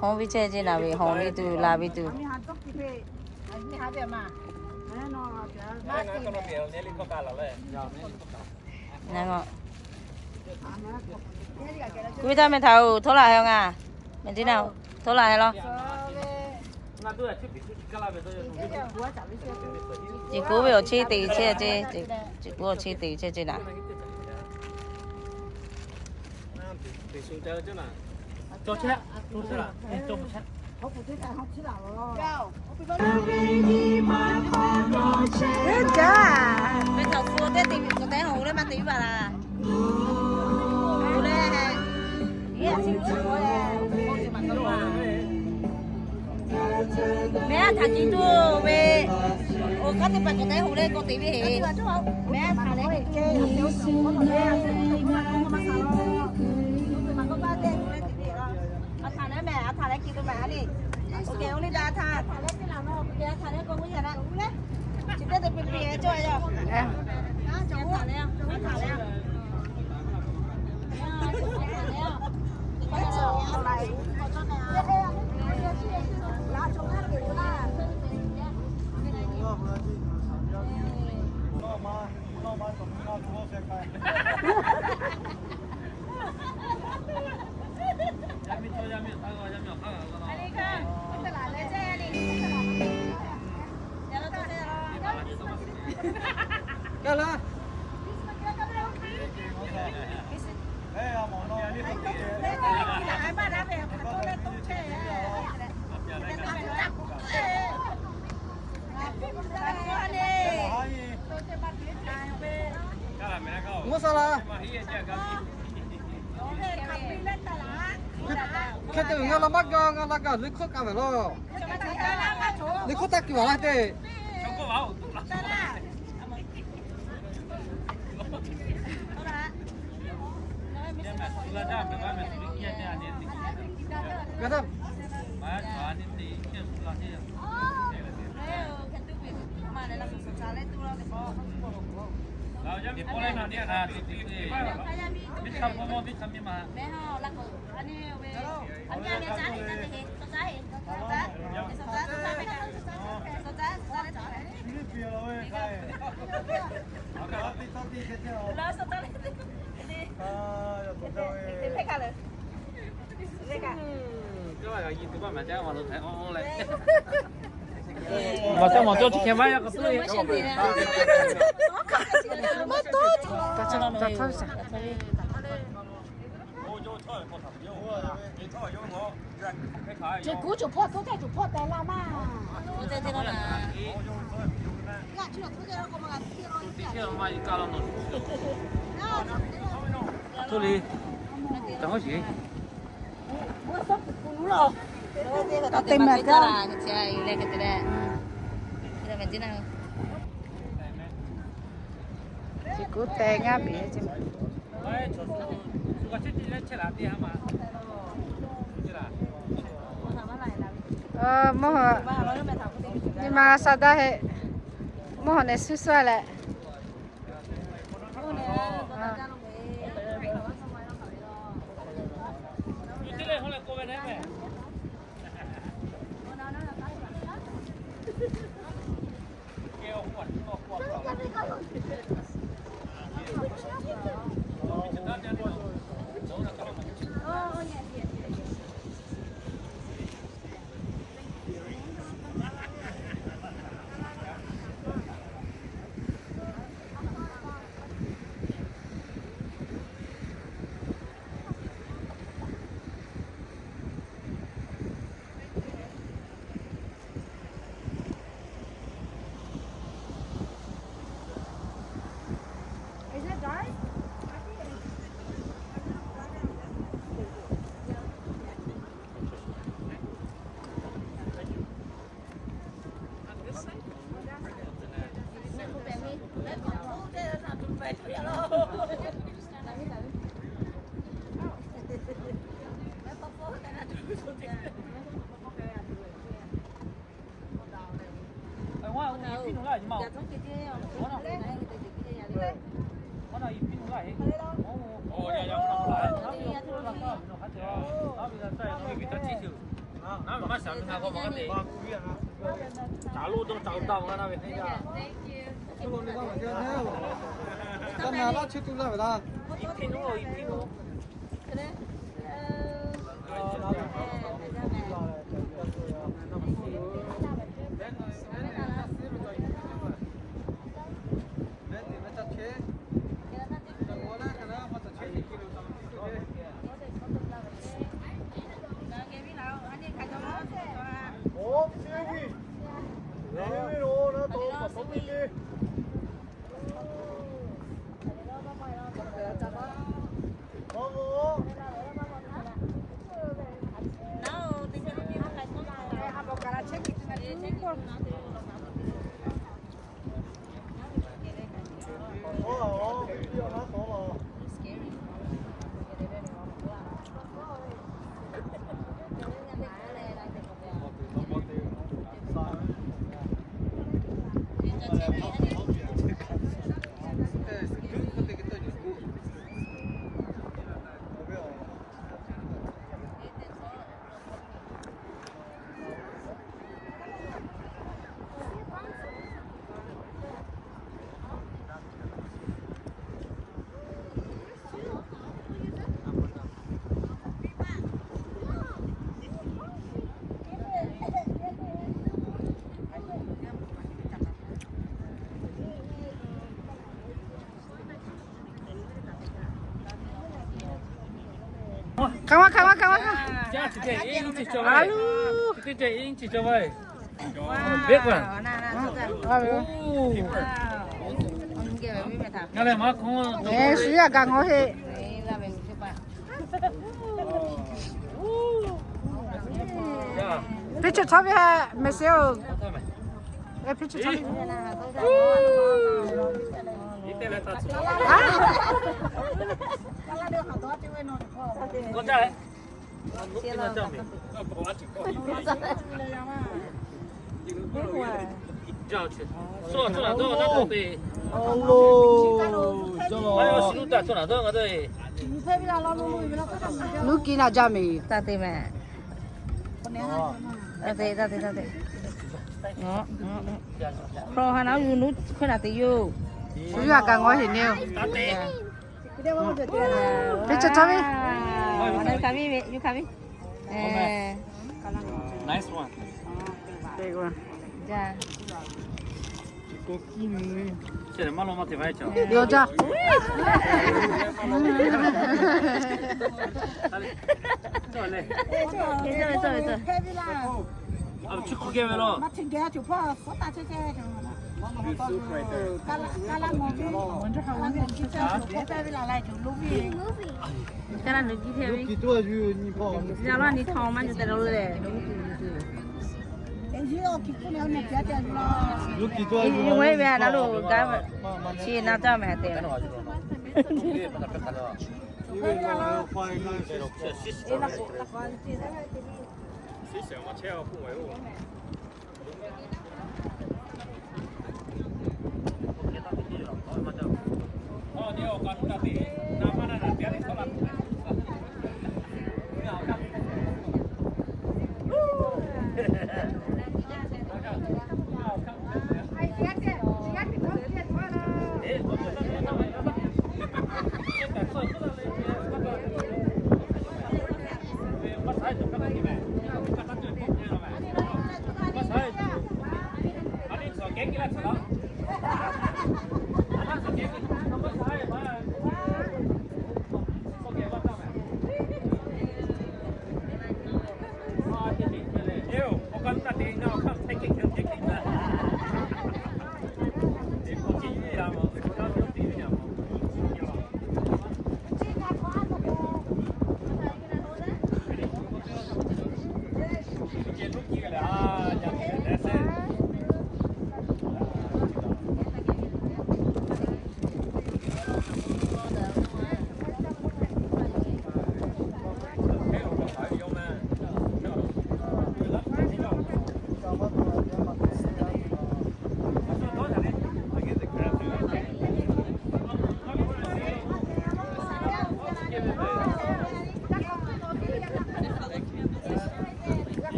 Hawˇ viˉ chehˇ jiˇ naˍ ve, hawˬ viˉ tuˬ la viˉ tuˬ. Naˉ ngaw. Kuˇ ve taˇ meh htaꞈ-oˬ, htawˇ laˬ heh ngaˬ. Mehˍ jiˇ naˇ-oˬ. Tawˇ la heh law. Chi kuˬ ve awˬ cheˇ te chehˇ ceˇ, chi kuˬ awˬ cheˇ te chehˇ ceˇ naˍ. Ve htaꞈ hpu teˇ te k'awꞈ te hawˬ le maˇ te baˬ laˇ. Mehˉ a htaꞈ ci tuˬ ve, awˬ hk'aˇ teˇ hpaˍ k'awꞈ te hoˍ leh k'awꞈ te ve heˍ. Mehˉ a htaꞈ leh, a htaꞈ leh mehˬ, a htaꞈ leh ci tuˬ mehˬ a le. Oˇ hk'e oˇ liˇ daꞈ a htaꞈ, a htaꞈ leh k'oˆ ve yaꞈ na le. Chi teˇ te piˇ piˇ cawˇ yaˇ. Mvuhˇ saˍ laꞈ. Hk'e te ngaˬ la maˇ gaˬ, ngaˬ la gaˬ liꞈ hkawˇ kaꞈ ve laˬ. Liꞈ hkawˇ taˇ kuiˬ a laˇ te. Chi kuˬ cawˬ hpawˇ htoˇ caˇ cawˬ hpawˇ teh laˇ maˇ. Htoˇ le, caˬ hawˉ shiˍ. Taˇ te maˇ gaˇ. Chi kuˬ teh ngaˇ piˍ ce. Mawˇ, nyi ma sha daˇ heˆ. Mawˇ hawˬ nehˬ suhˉ suhˉ leh. K'aˬ ma, k'aˬ ma, k'aˬ ma, k'aˬ ma. Alu. Ngaˬ lehˬ maˇ hk'aw. Shu yaˇ gaˬ ngaw heˆ. Picture htawˇ ve heh, mehˬ sheˍ oˬ. Picture htawˇ ve. Nuˇ kiˇ naˆ jaˇ mehˍ. Taˇ te mehˍ. Taˇ te, taˇ te, taˇ te. Hk'aw ha naˉ yuˬ nuˇ hkawˇ naˬ te yoˬ. Shu yaˇ gaˬ ngaw heˆ neˇ oˬ. Teˇ ca ca ve. Yuˬ hkanˍ ve, yuˬ hkanˍ ve. Nice one. Big one. Jaˇ. Lawˬ jaˇ. Chi hk'oˆ geh ve lo. Ka laˇ nuˬ jiˇ hpehꞈ ve. Yaˇ laˇ ni htaw maˇ nyi te lo le. Yawˇ ve a na lo gaˇ ve chi na taˇ mehˍ te.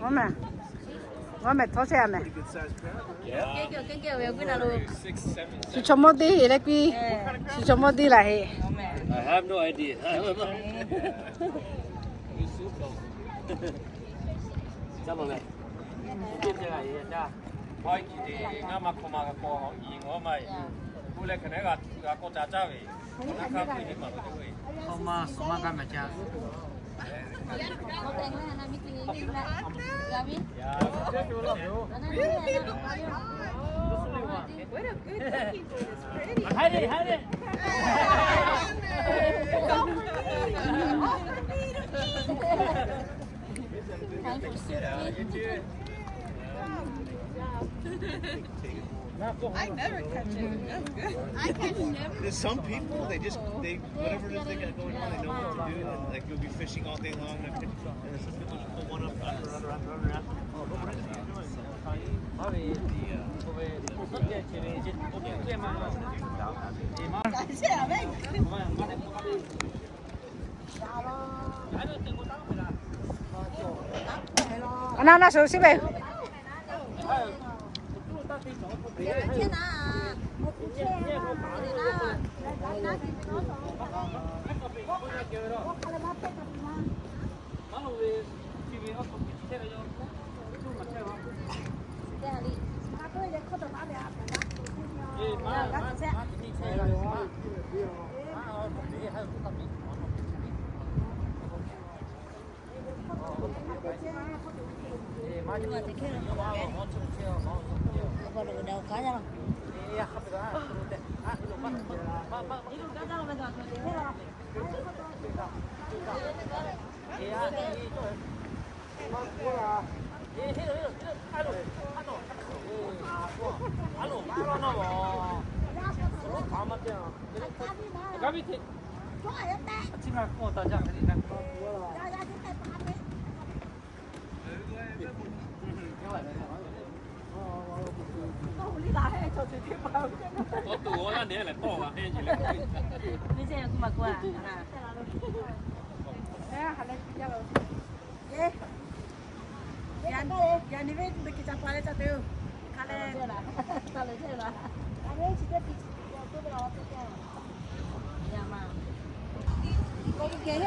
Ɔ̌ mehˍ. Ngaˬ mehˍ htawˇ chehˇ a mehˍ. Shu chaw mawˇ deˇ heˍ leh piˇ. Shu chaw mawˇ deˇ laˬ heˍ. I never catch it. That's good. I can never. There's some people, they just, they, whatever it is they got going on, they know what to do, and, like, you'll be fishing all day long, and there's some people just pull one up, run, run, run, run, run. Aˬ na na shuˍ shuˍ ve.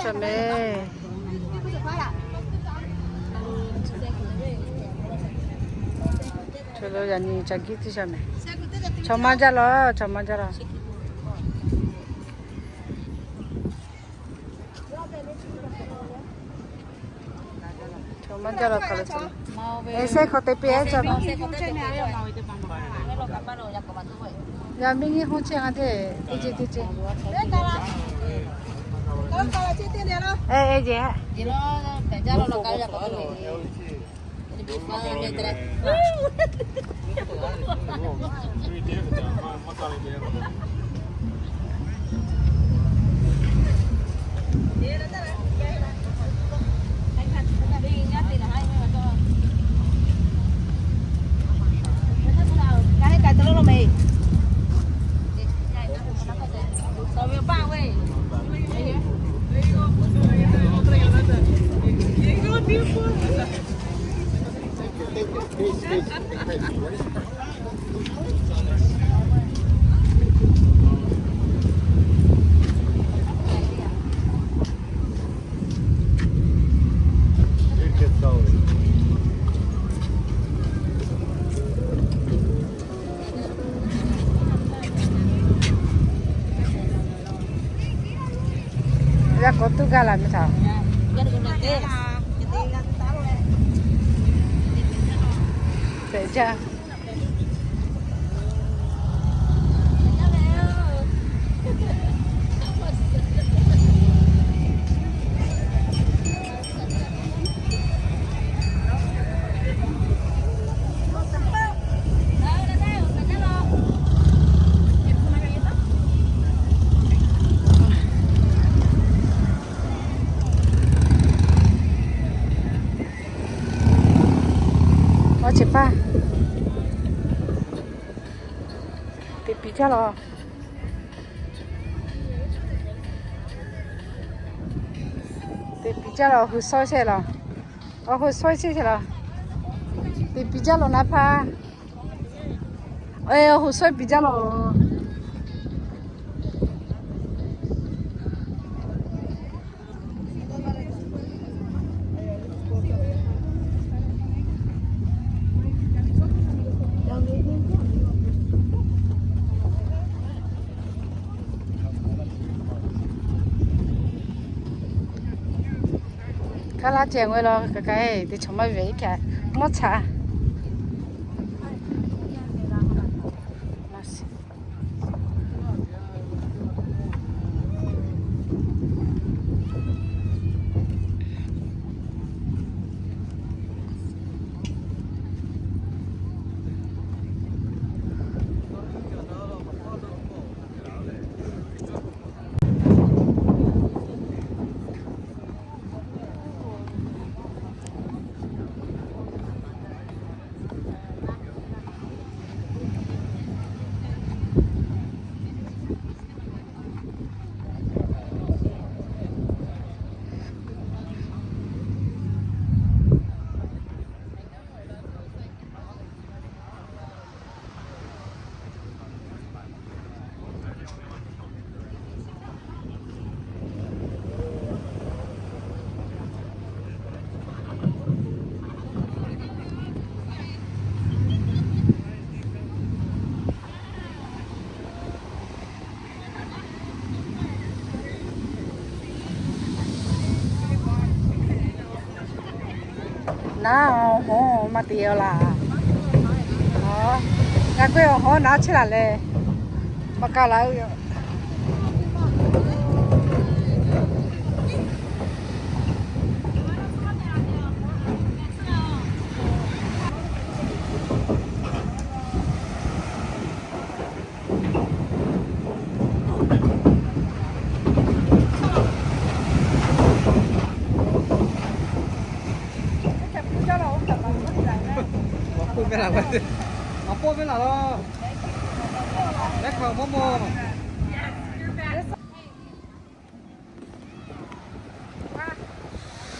Chaˬ mehˍ. Chaw lo yaꞈ nyi caˬ giˉ tiˇ chaˬ mehˍ. Chaw maˇ jaˇ law, chaw maˇ jaˇ law. Chaw maˇ jaˇ law hk'a lo. E, sehˉ hk'aw te piˇ e ca. Yaꞈ miˇ nyiˇ hk'oˆ chehˇ a hteˇ, teˇ ceuˬ teˇ ceuˬ. E, e, jeˬ. Yaꞈ k'aw tuˇ gaˇ la mehˍ htaꞈ. Pehꞈ jaˇ. Aˬ, chi hpaˇ te piˍ jaˇ laˬ. Te piˍ jaˇ laˬ, awˬ hui sawˉ shehˇ laˬ. Awˬ hui sawˉ shehˇ laˬ. Te piˍ jaˇ lawˬ naˍ hpaˇ. Oˇ, hoꞈ shawehˇ piˍ jaˇ lawˬ. Kaˇ laˇ ceh ngaˬ hui la ka ka, teˇ chaw maˇ ve iˉ kaꞈ mawˇ chaꞈ. Naˉ, awˬ hawˉ maˇ te laˇ. Ngaˬ k'oˆ ve awˬ hawˉ naˉ chehˇ laˬ leh, maˇ kaˇ laˇ yoˬ.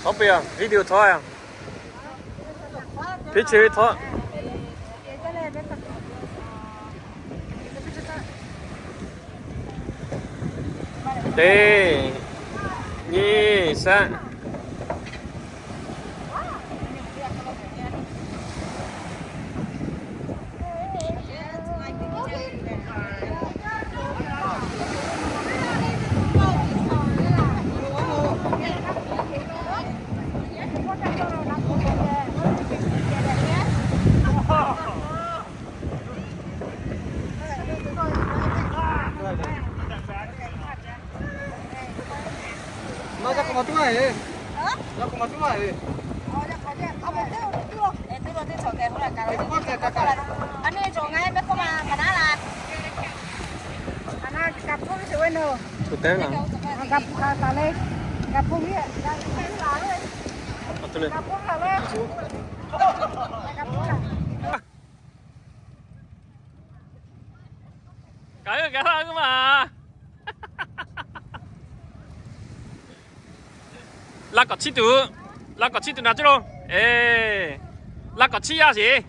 Htawˇ peuˬ, video htawˇ a. Teˇ chi ve htawˇ. Teˇ, nyiˇ, shaˆ. Maˇ ca k'awꞈ maˍ tuˉ maˇ heˆ. Ca k'awꞈ maˍ tuˉ maˇ heˆ. Kaꞈ g'a kaꞈ laˇ g'uˇ ma. Laˇ k'awꞈ chiˉ tuˬ, laˇ k'awꞈ chiˉ tuˬ naˍ cuˇ lo. Eˬ, laˇ k'awꞈ chiˉ yaˇ sheˍ.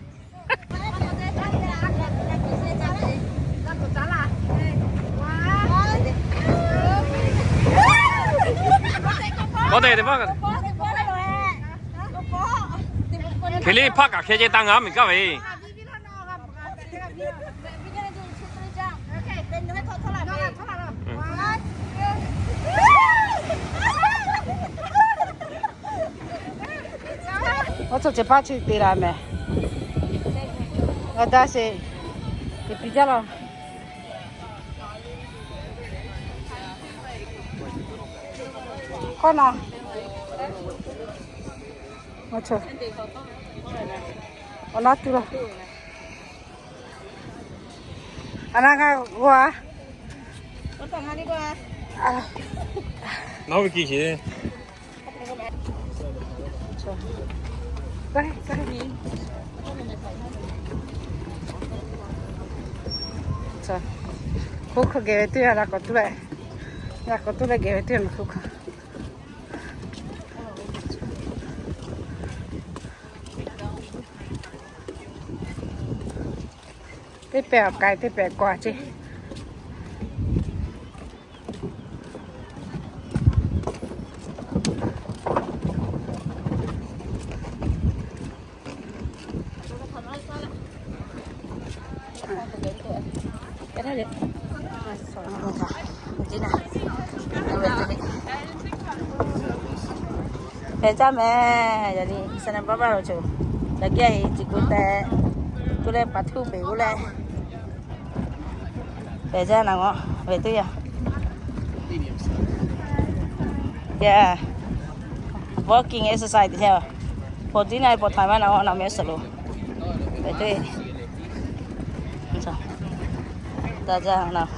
Kawˆ te teˇ maˇ. Hk'e le hpaˆ kaꞈ hkeh ceh taˇ ngaˬ miˬ kaˇ ve. Oˇ tcuh ceh paˇ chi te la mehˍ. G'a daˇ sheˍ. Teˇ piˍ jaˇ lawˬ. Kawˆ na. Awˬ na tuˬ la. A na g'a g'aw a. Naˉ ve kiˇ sheˍ. Hk'oˆ hk'aw geh ve teˇ yanˇ, g'a k'awꞈ tuˉ leh, g'a k'awꞈ tuˉ leh geh ve teˇ yanˇ hk'oˆ hk'aw. Teˇ pehˍ awˬ k'ai, teˇ pehˍ k'awꞈ ceˇ. Hpehꞈ jaˇ mehˍ, yaꞈ nyi Santa Barbara lo co. Yaꞈ kehˉ heˍ ciˬ k'o tehꞈ, to leh paˍ htuˇ peˬ k'oˆ leh, hpehꞈ jaˇ naˍ g'awˇ ve teˇ yanˇ. Yeah, walking exercise teˇ yanˇ. Forty nine point five naˍ g'awˇ naˍ mehˍ suhˍ lo. Ve teˇ, taˇ jaˇ naˍ.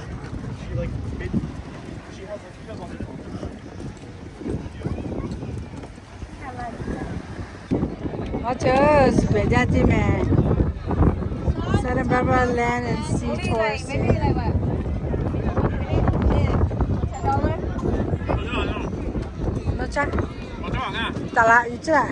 Awˬ ceuˬ suhˍ pehˍ jaˇ ceˇ mehˍ. Santa Barbara Land and Sea Tours. Taˍ laꞈ yuˬ ceˇ laˬ.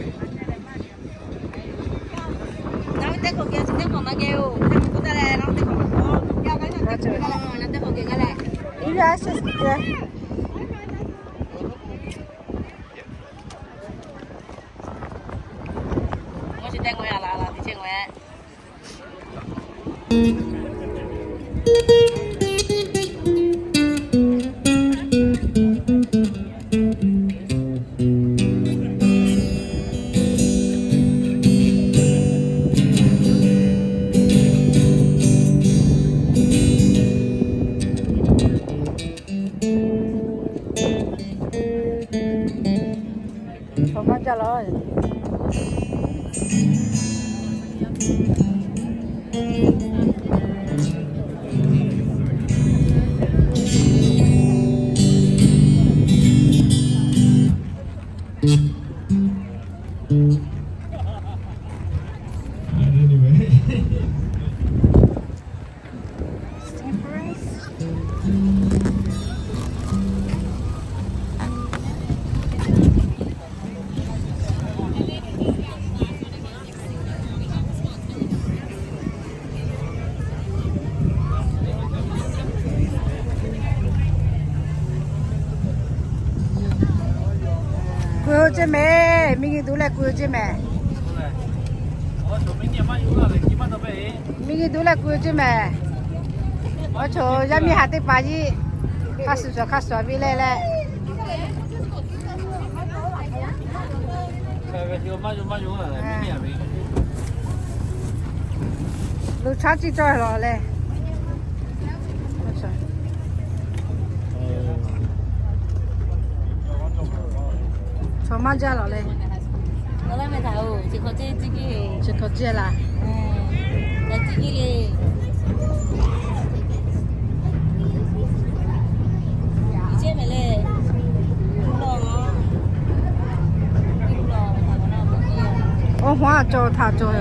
Chaw maˇ jaˇ laˬ. K'oˆ ceˇ mehˍ, miˬ guiˬ duˬ leh k'oˆ ceˇ mehˍ. Miˬ guiˬ duˬ leh k'oˆ ceˇ mehˍ. Awˬ cawˬ yaˇ miˇ haꞈ teˇ hpaˍ yiˇ hk'a shuˍ shuˍ hk'a shuˍ ve leh leh. Luˬ chaˉ ciˇ cawˇ lawˬ leh. Chaw maˇ jaˇ lawˬ leh. Chi hk'awꞈ ceˇ laˬ. Oˇ hawˉ aꞈ cawˬ htaꞈ cawˬ.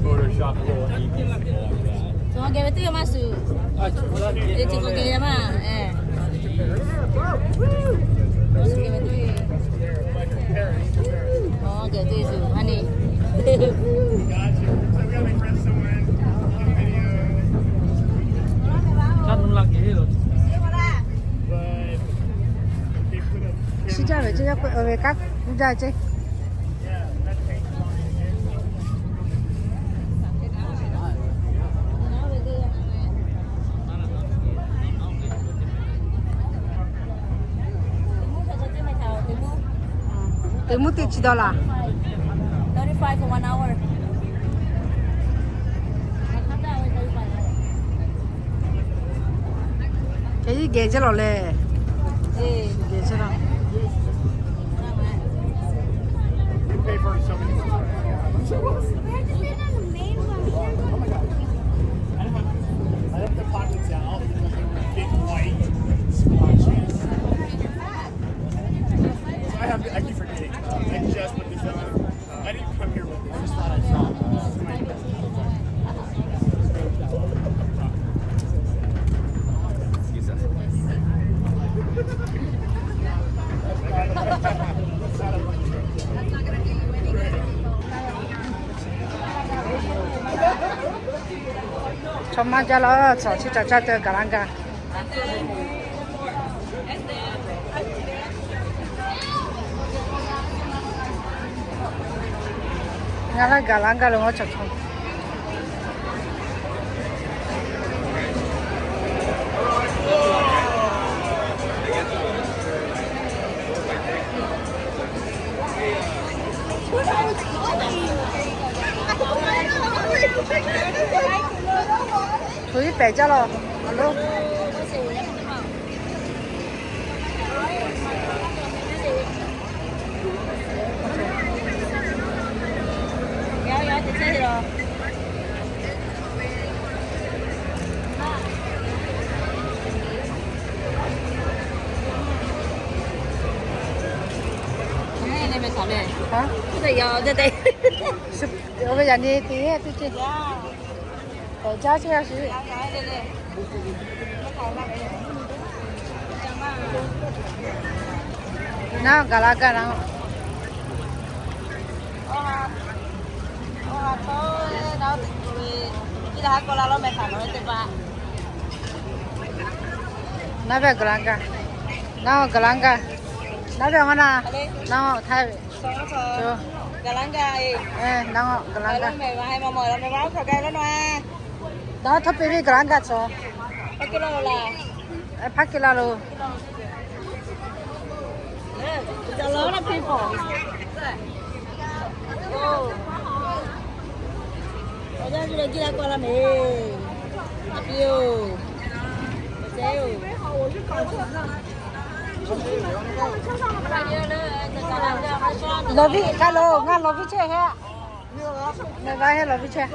Photoshop a little easy. Gotcha. So we gotta make friends somewhere, do some videos. Chi jaˇ ve ceˇ, yaˇ k'o ve kaˉ kuˇ jaˇ ceˇ. Teˇ mvuhˇ teˇ chi dollar. Thirty-five for one hour. Hk'e iˉ geh jaˇ lawˬ leh. Geh jaˇ lawˬ. I left the pockets out, big white splotches. So I have, I keep forgetting. I just put this on. I didn't come here with this. I just thought I saw it. Excuse us. Chaw maˇ jaˇ la, chaw chi caꞈ caˇ te gaˬ laˇ gaˇ. Ngaˬ laˇ gaˬ laˇ gaˇ lo ngaˬ chaw chaw. Tuˬ iˉ pehˍ jaˇ law. Oˇ ve yaꞈ nyi teˇ teˇ ceh. K'awꞈ jaˇ chehˇ a shu. Naˉ gaˬ la gaˇ naˉ. Naˉ ve gaˬ la gaˇ. Naˉ gaˬ la gaˇ. Naˉ ve awˬ na. Naˉ htaˇ ve. Naˉ gaˬ la gaˇ. Naˉ htaˇ piˇ ve gaˬ la gaˇ chaw. Hpaˇ kiˇ la lo. Lawˬ viˉ ka lo, ngaˬ lawˬ viˉ chehˇ hehˉ. Ngaˬ g'a hehˉ lawˬ viˉ chehˇ.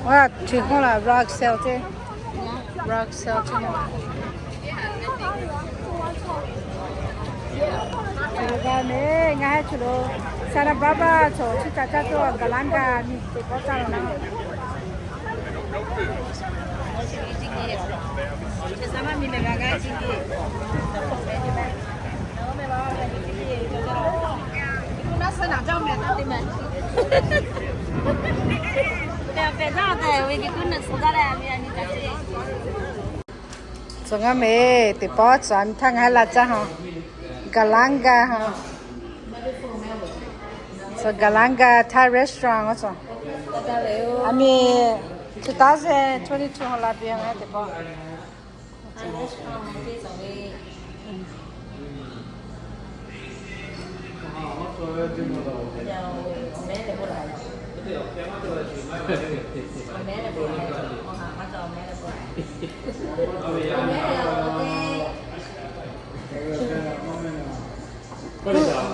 Wa, chi hk'oˆ la Brussels te. Brussels te. Chi lo g'a meh, ngaˬ hehˉ chi lo Santa Barbara chaw chi caꞈ caˇ tuˬ gaˬ laˇ gaˇ miˬ teˇ pawˆ caˇ la naˉ. Tcuh ngaˇ meh, teˇ pawˆ tcuh a miˬ htaˇ ngaˬ hehˉ la caˇ ha. Gaˬ laˇ gaˇ ha. Tcuh gaˬ laˇ gaˇ Thai restaurant a tcuh. A miˬ two thousand twenty-two ha la piˇ ngaˬ hehˉ teˇ pawˆ.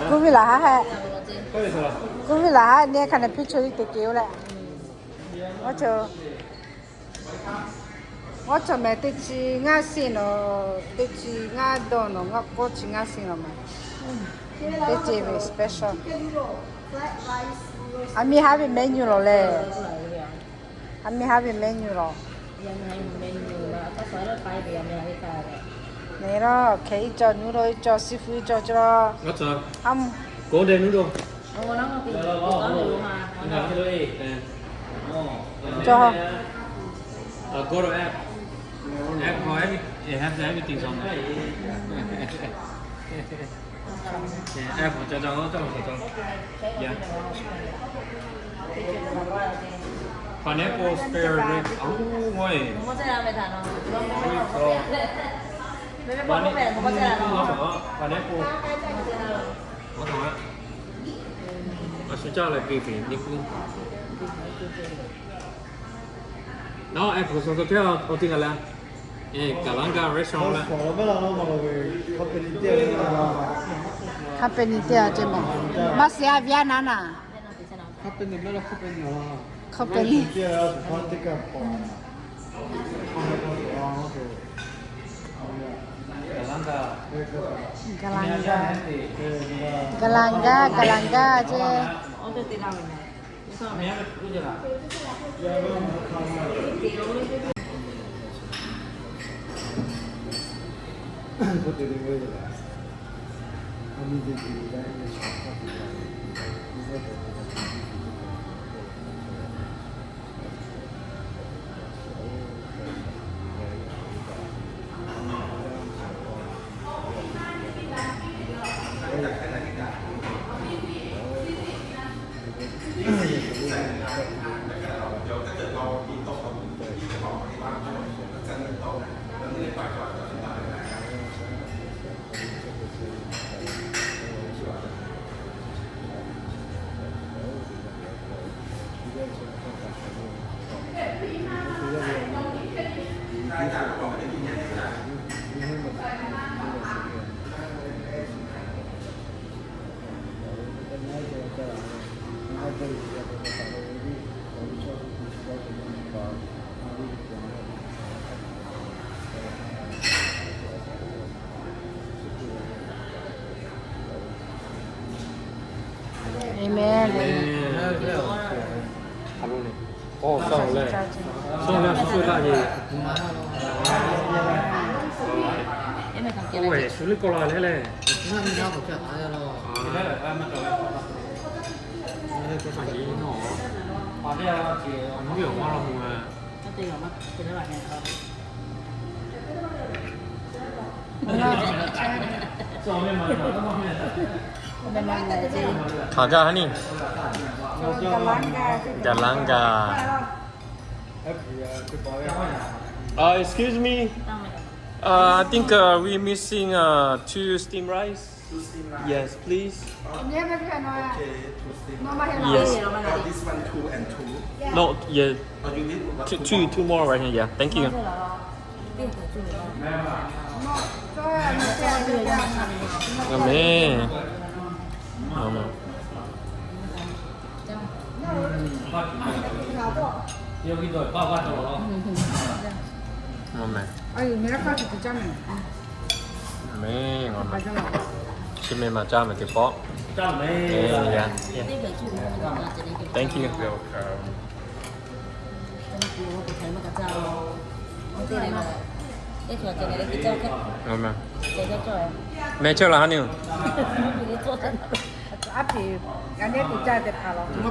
Kuˇ viˉ laˬ haˉ hehˆ. Kuˇ viˉ laˬ haˉ nehˬ hk'a nehˬ hpiˇ chaw iˉ teꞈ keꞈ oˇ leh. Awˬ cawˬ meh teˇ chi ngaˇ siˍ nawˬ, teˇ chi ngaˇ dawˇ nawˬ, ngaˇ k'awˇ chi ngaˇ siˍ nawˬ meh. Teˇ ceuˬ ve special. A miˇ haˉ ve menu lawˬ leh. A miˇ haˉ ve menu lawˬ. Nehˬ lawˬ, hk'e iˉ cawˬ, noodle iˉ cawˬ, seafood iˉ cawˬ cawˬ. Cawˬ. Pineapple spare rib. Pineapple. Naˉ, apple suh suh hkehˇ awˬ ti gaˬ la. Gaˬ laˇ gaˇ restaurant la. Company teˇ g'aˇ ceh meh. Maˇ shiˍ a Vietnam naˉ. Company. Gaˬ laˇ gaˇ, gaˬ laˇ gaˇ, gaˬ laˇ gaˇ ceh. Amen. Amen. Aw, saw le. Saw le, saw le, saw le. Oˇ, shu le k'aw la le le. Hk'aˬ gaˇ ha ni. Gaˬ laˇ gaˬ. Uh, excuse me. Uh, I think uh, we missing uh, two steamed rice. Two steamed rice. Yes, please. Okay, two steamed rice. Yes. Oh, this one, two and two. No, yeah. Oh, you need what, two, two, two more right here. Yeah, thank you. Amen. Amen. Amen. Amen. Amen. Chi meh maˬ caˇ meh teˇ pawˆ. Amen. Yeah. Thank you. Welcome. Amen. Meh chehˇ la ha ni. Aˉ hpeꞈ, a nehˉ teꞈ caˇ teꞈ hpaˍ law. Amen.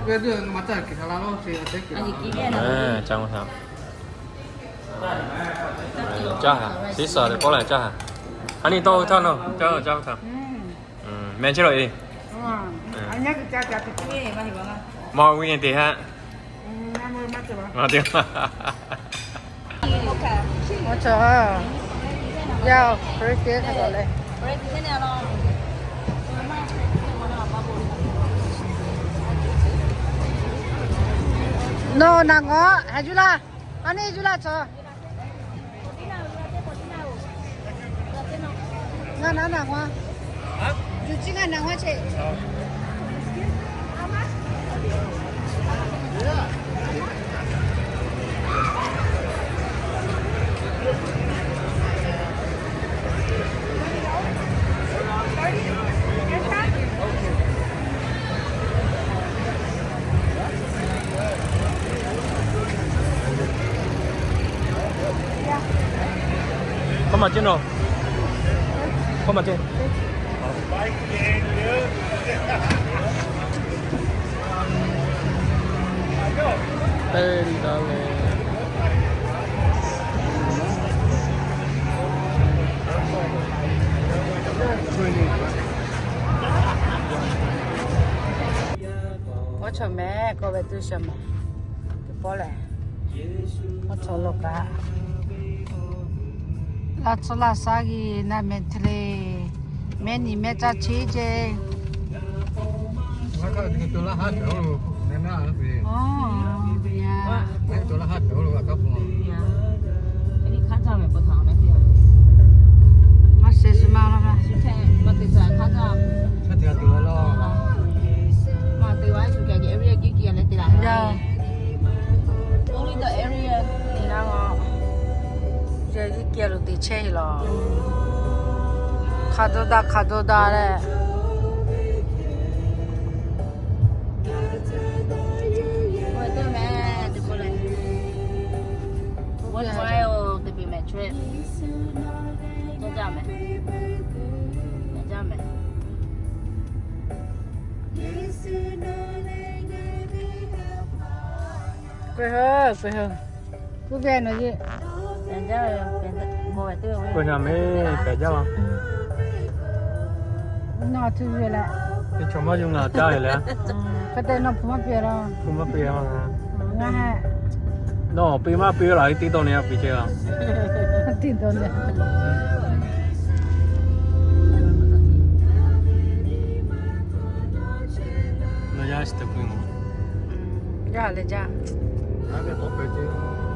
Caˇ ma htaꞈ. Caˇ ha. Siˉ suhˍ teꞈ k'oˆ la caˇ ha. A nyi tawˇ hui htaˇ nawˬ caˇ caˇ htaꞈ. Meh chehˇ la e. Maˇ ve nyi teꞈ ha. Maˇ te. Awˬ cawˬ. Yaˇ, bread hk'a tawˍ leh. Nawˬ naˬ ngawˬ, haꞈ yuˬ laˇ. A nyi yuˬ laˇ cawˬ. Ngaˬ naˬ naˬ ngawˬ. Yuˬ chi ngaˬ naˬ ngawˬ cheꞈ. Hk'aˬ ma ceh nawˬ. Hk'aˬ ma ceh. Teˇ nyi taˇ leh. Awˬ cawˬ meh k'oˆ ve tuˇ sha meh. Teˇ pawˆ lehˬ, awˬ cawˬ lo kaꞈ, laˇ tcuh laˇ shaˉ g'i naˆ meh te le, mehˆ nyi mehˆ caˇ cheˇ ceˇ. Maˇ sheh shi ma la ma. Yaˇ. Only the area ni na ma. Yaˇ yiˇ keh lo teꞈ chehˇ e laˬ. Hk'a dawˇ daꞈ hk'a dawˇ daꞈ leh. What do you mean? What do you mean? What do you mean? What do you mean? What do you mean? Peuˬ hui, peuˬ hui. Kuˇ ve nawˬ yeˬ. Peuˬ hui meh, pehˬ jaˇ la. Nawˬ tuˬ ve leh. Teˇ chaw maˇ yawˇ ngaˬ caˇ ve leh. Hk'e te nawˬ hpu maˇ piˇ la. Hpu maˇ piˇ la. Ngaˬ, nawˬ piˇ maˇ piˇ laˬ, te dawˇ nyi a piˇ chehˇ a. Te dawˇ nyi. Nawˬ yaˇ shiˍ te pui mawˬ. Yaˇ leh jaˇ. Aˉ ve k'awꞈ pehˬ ce.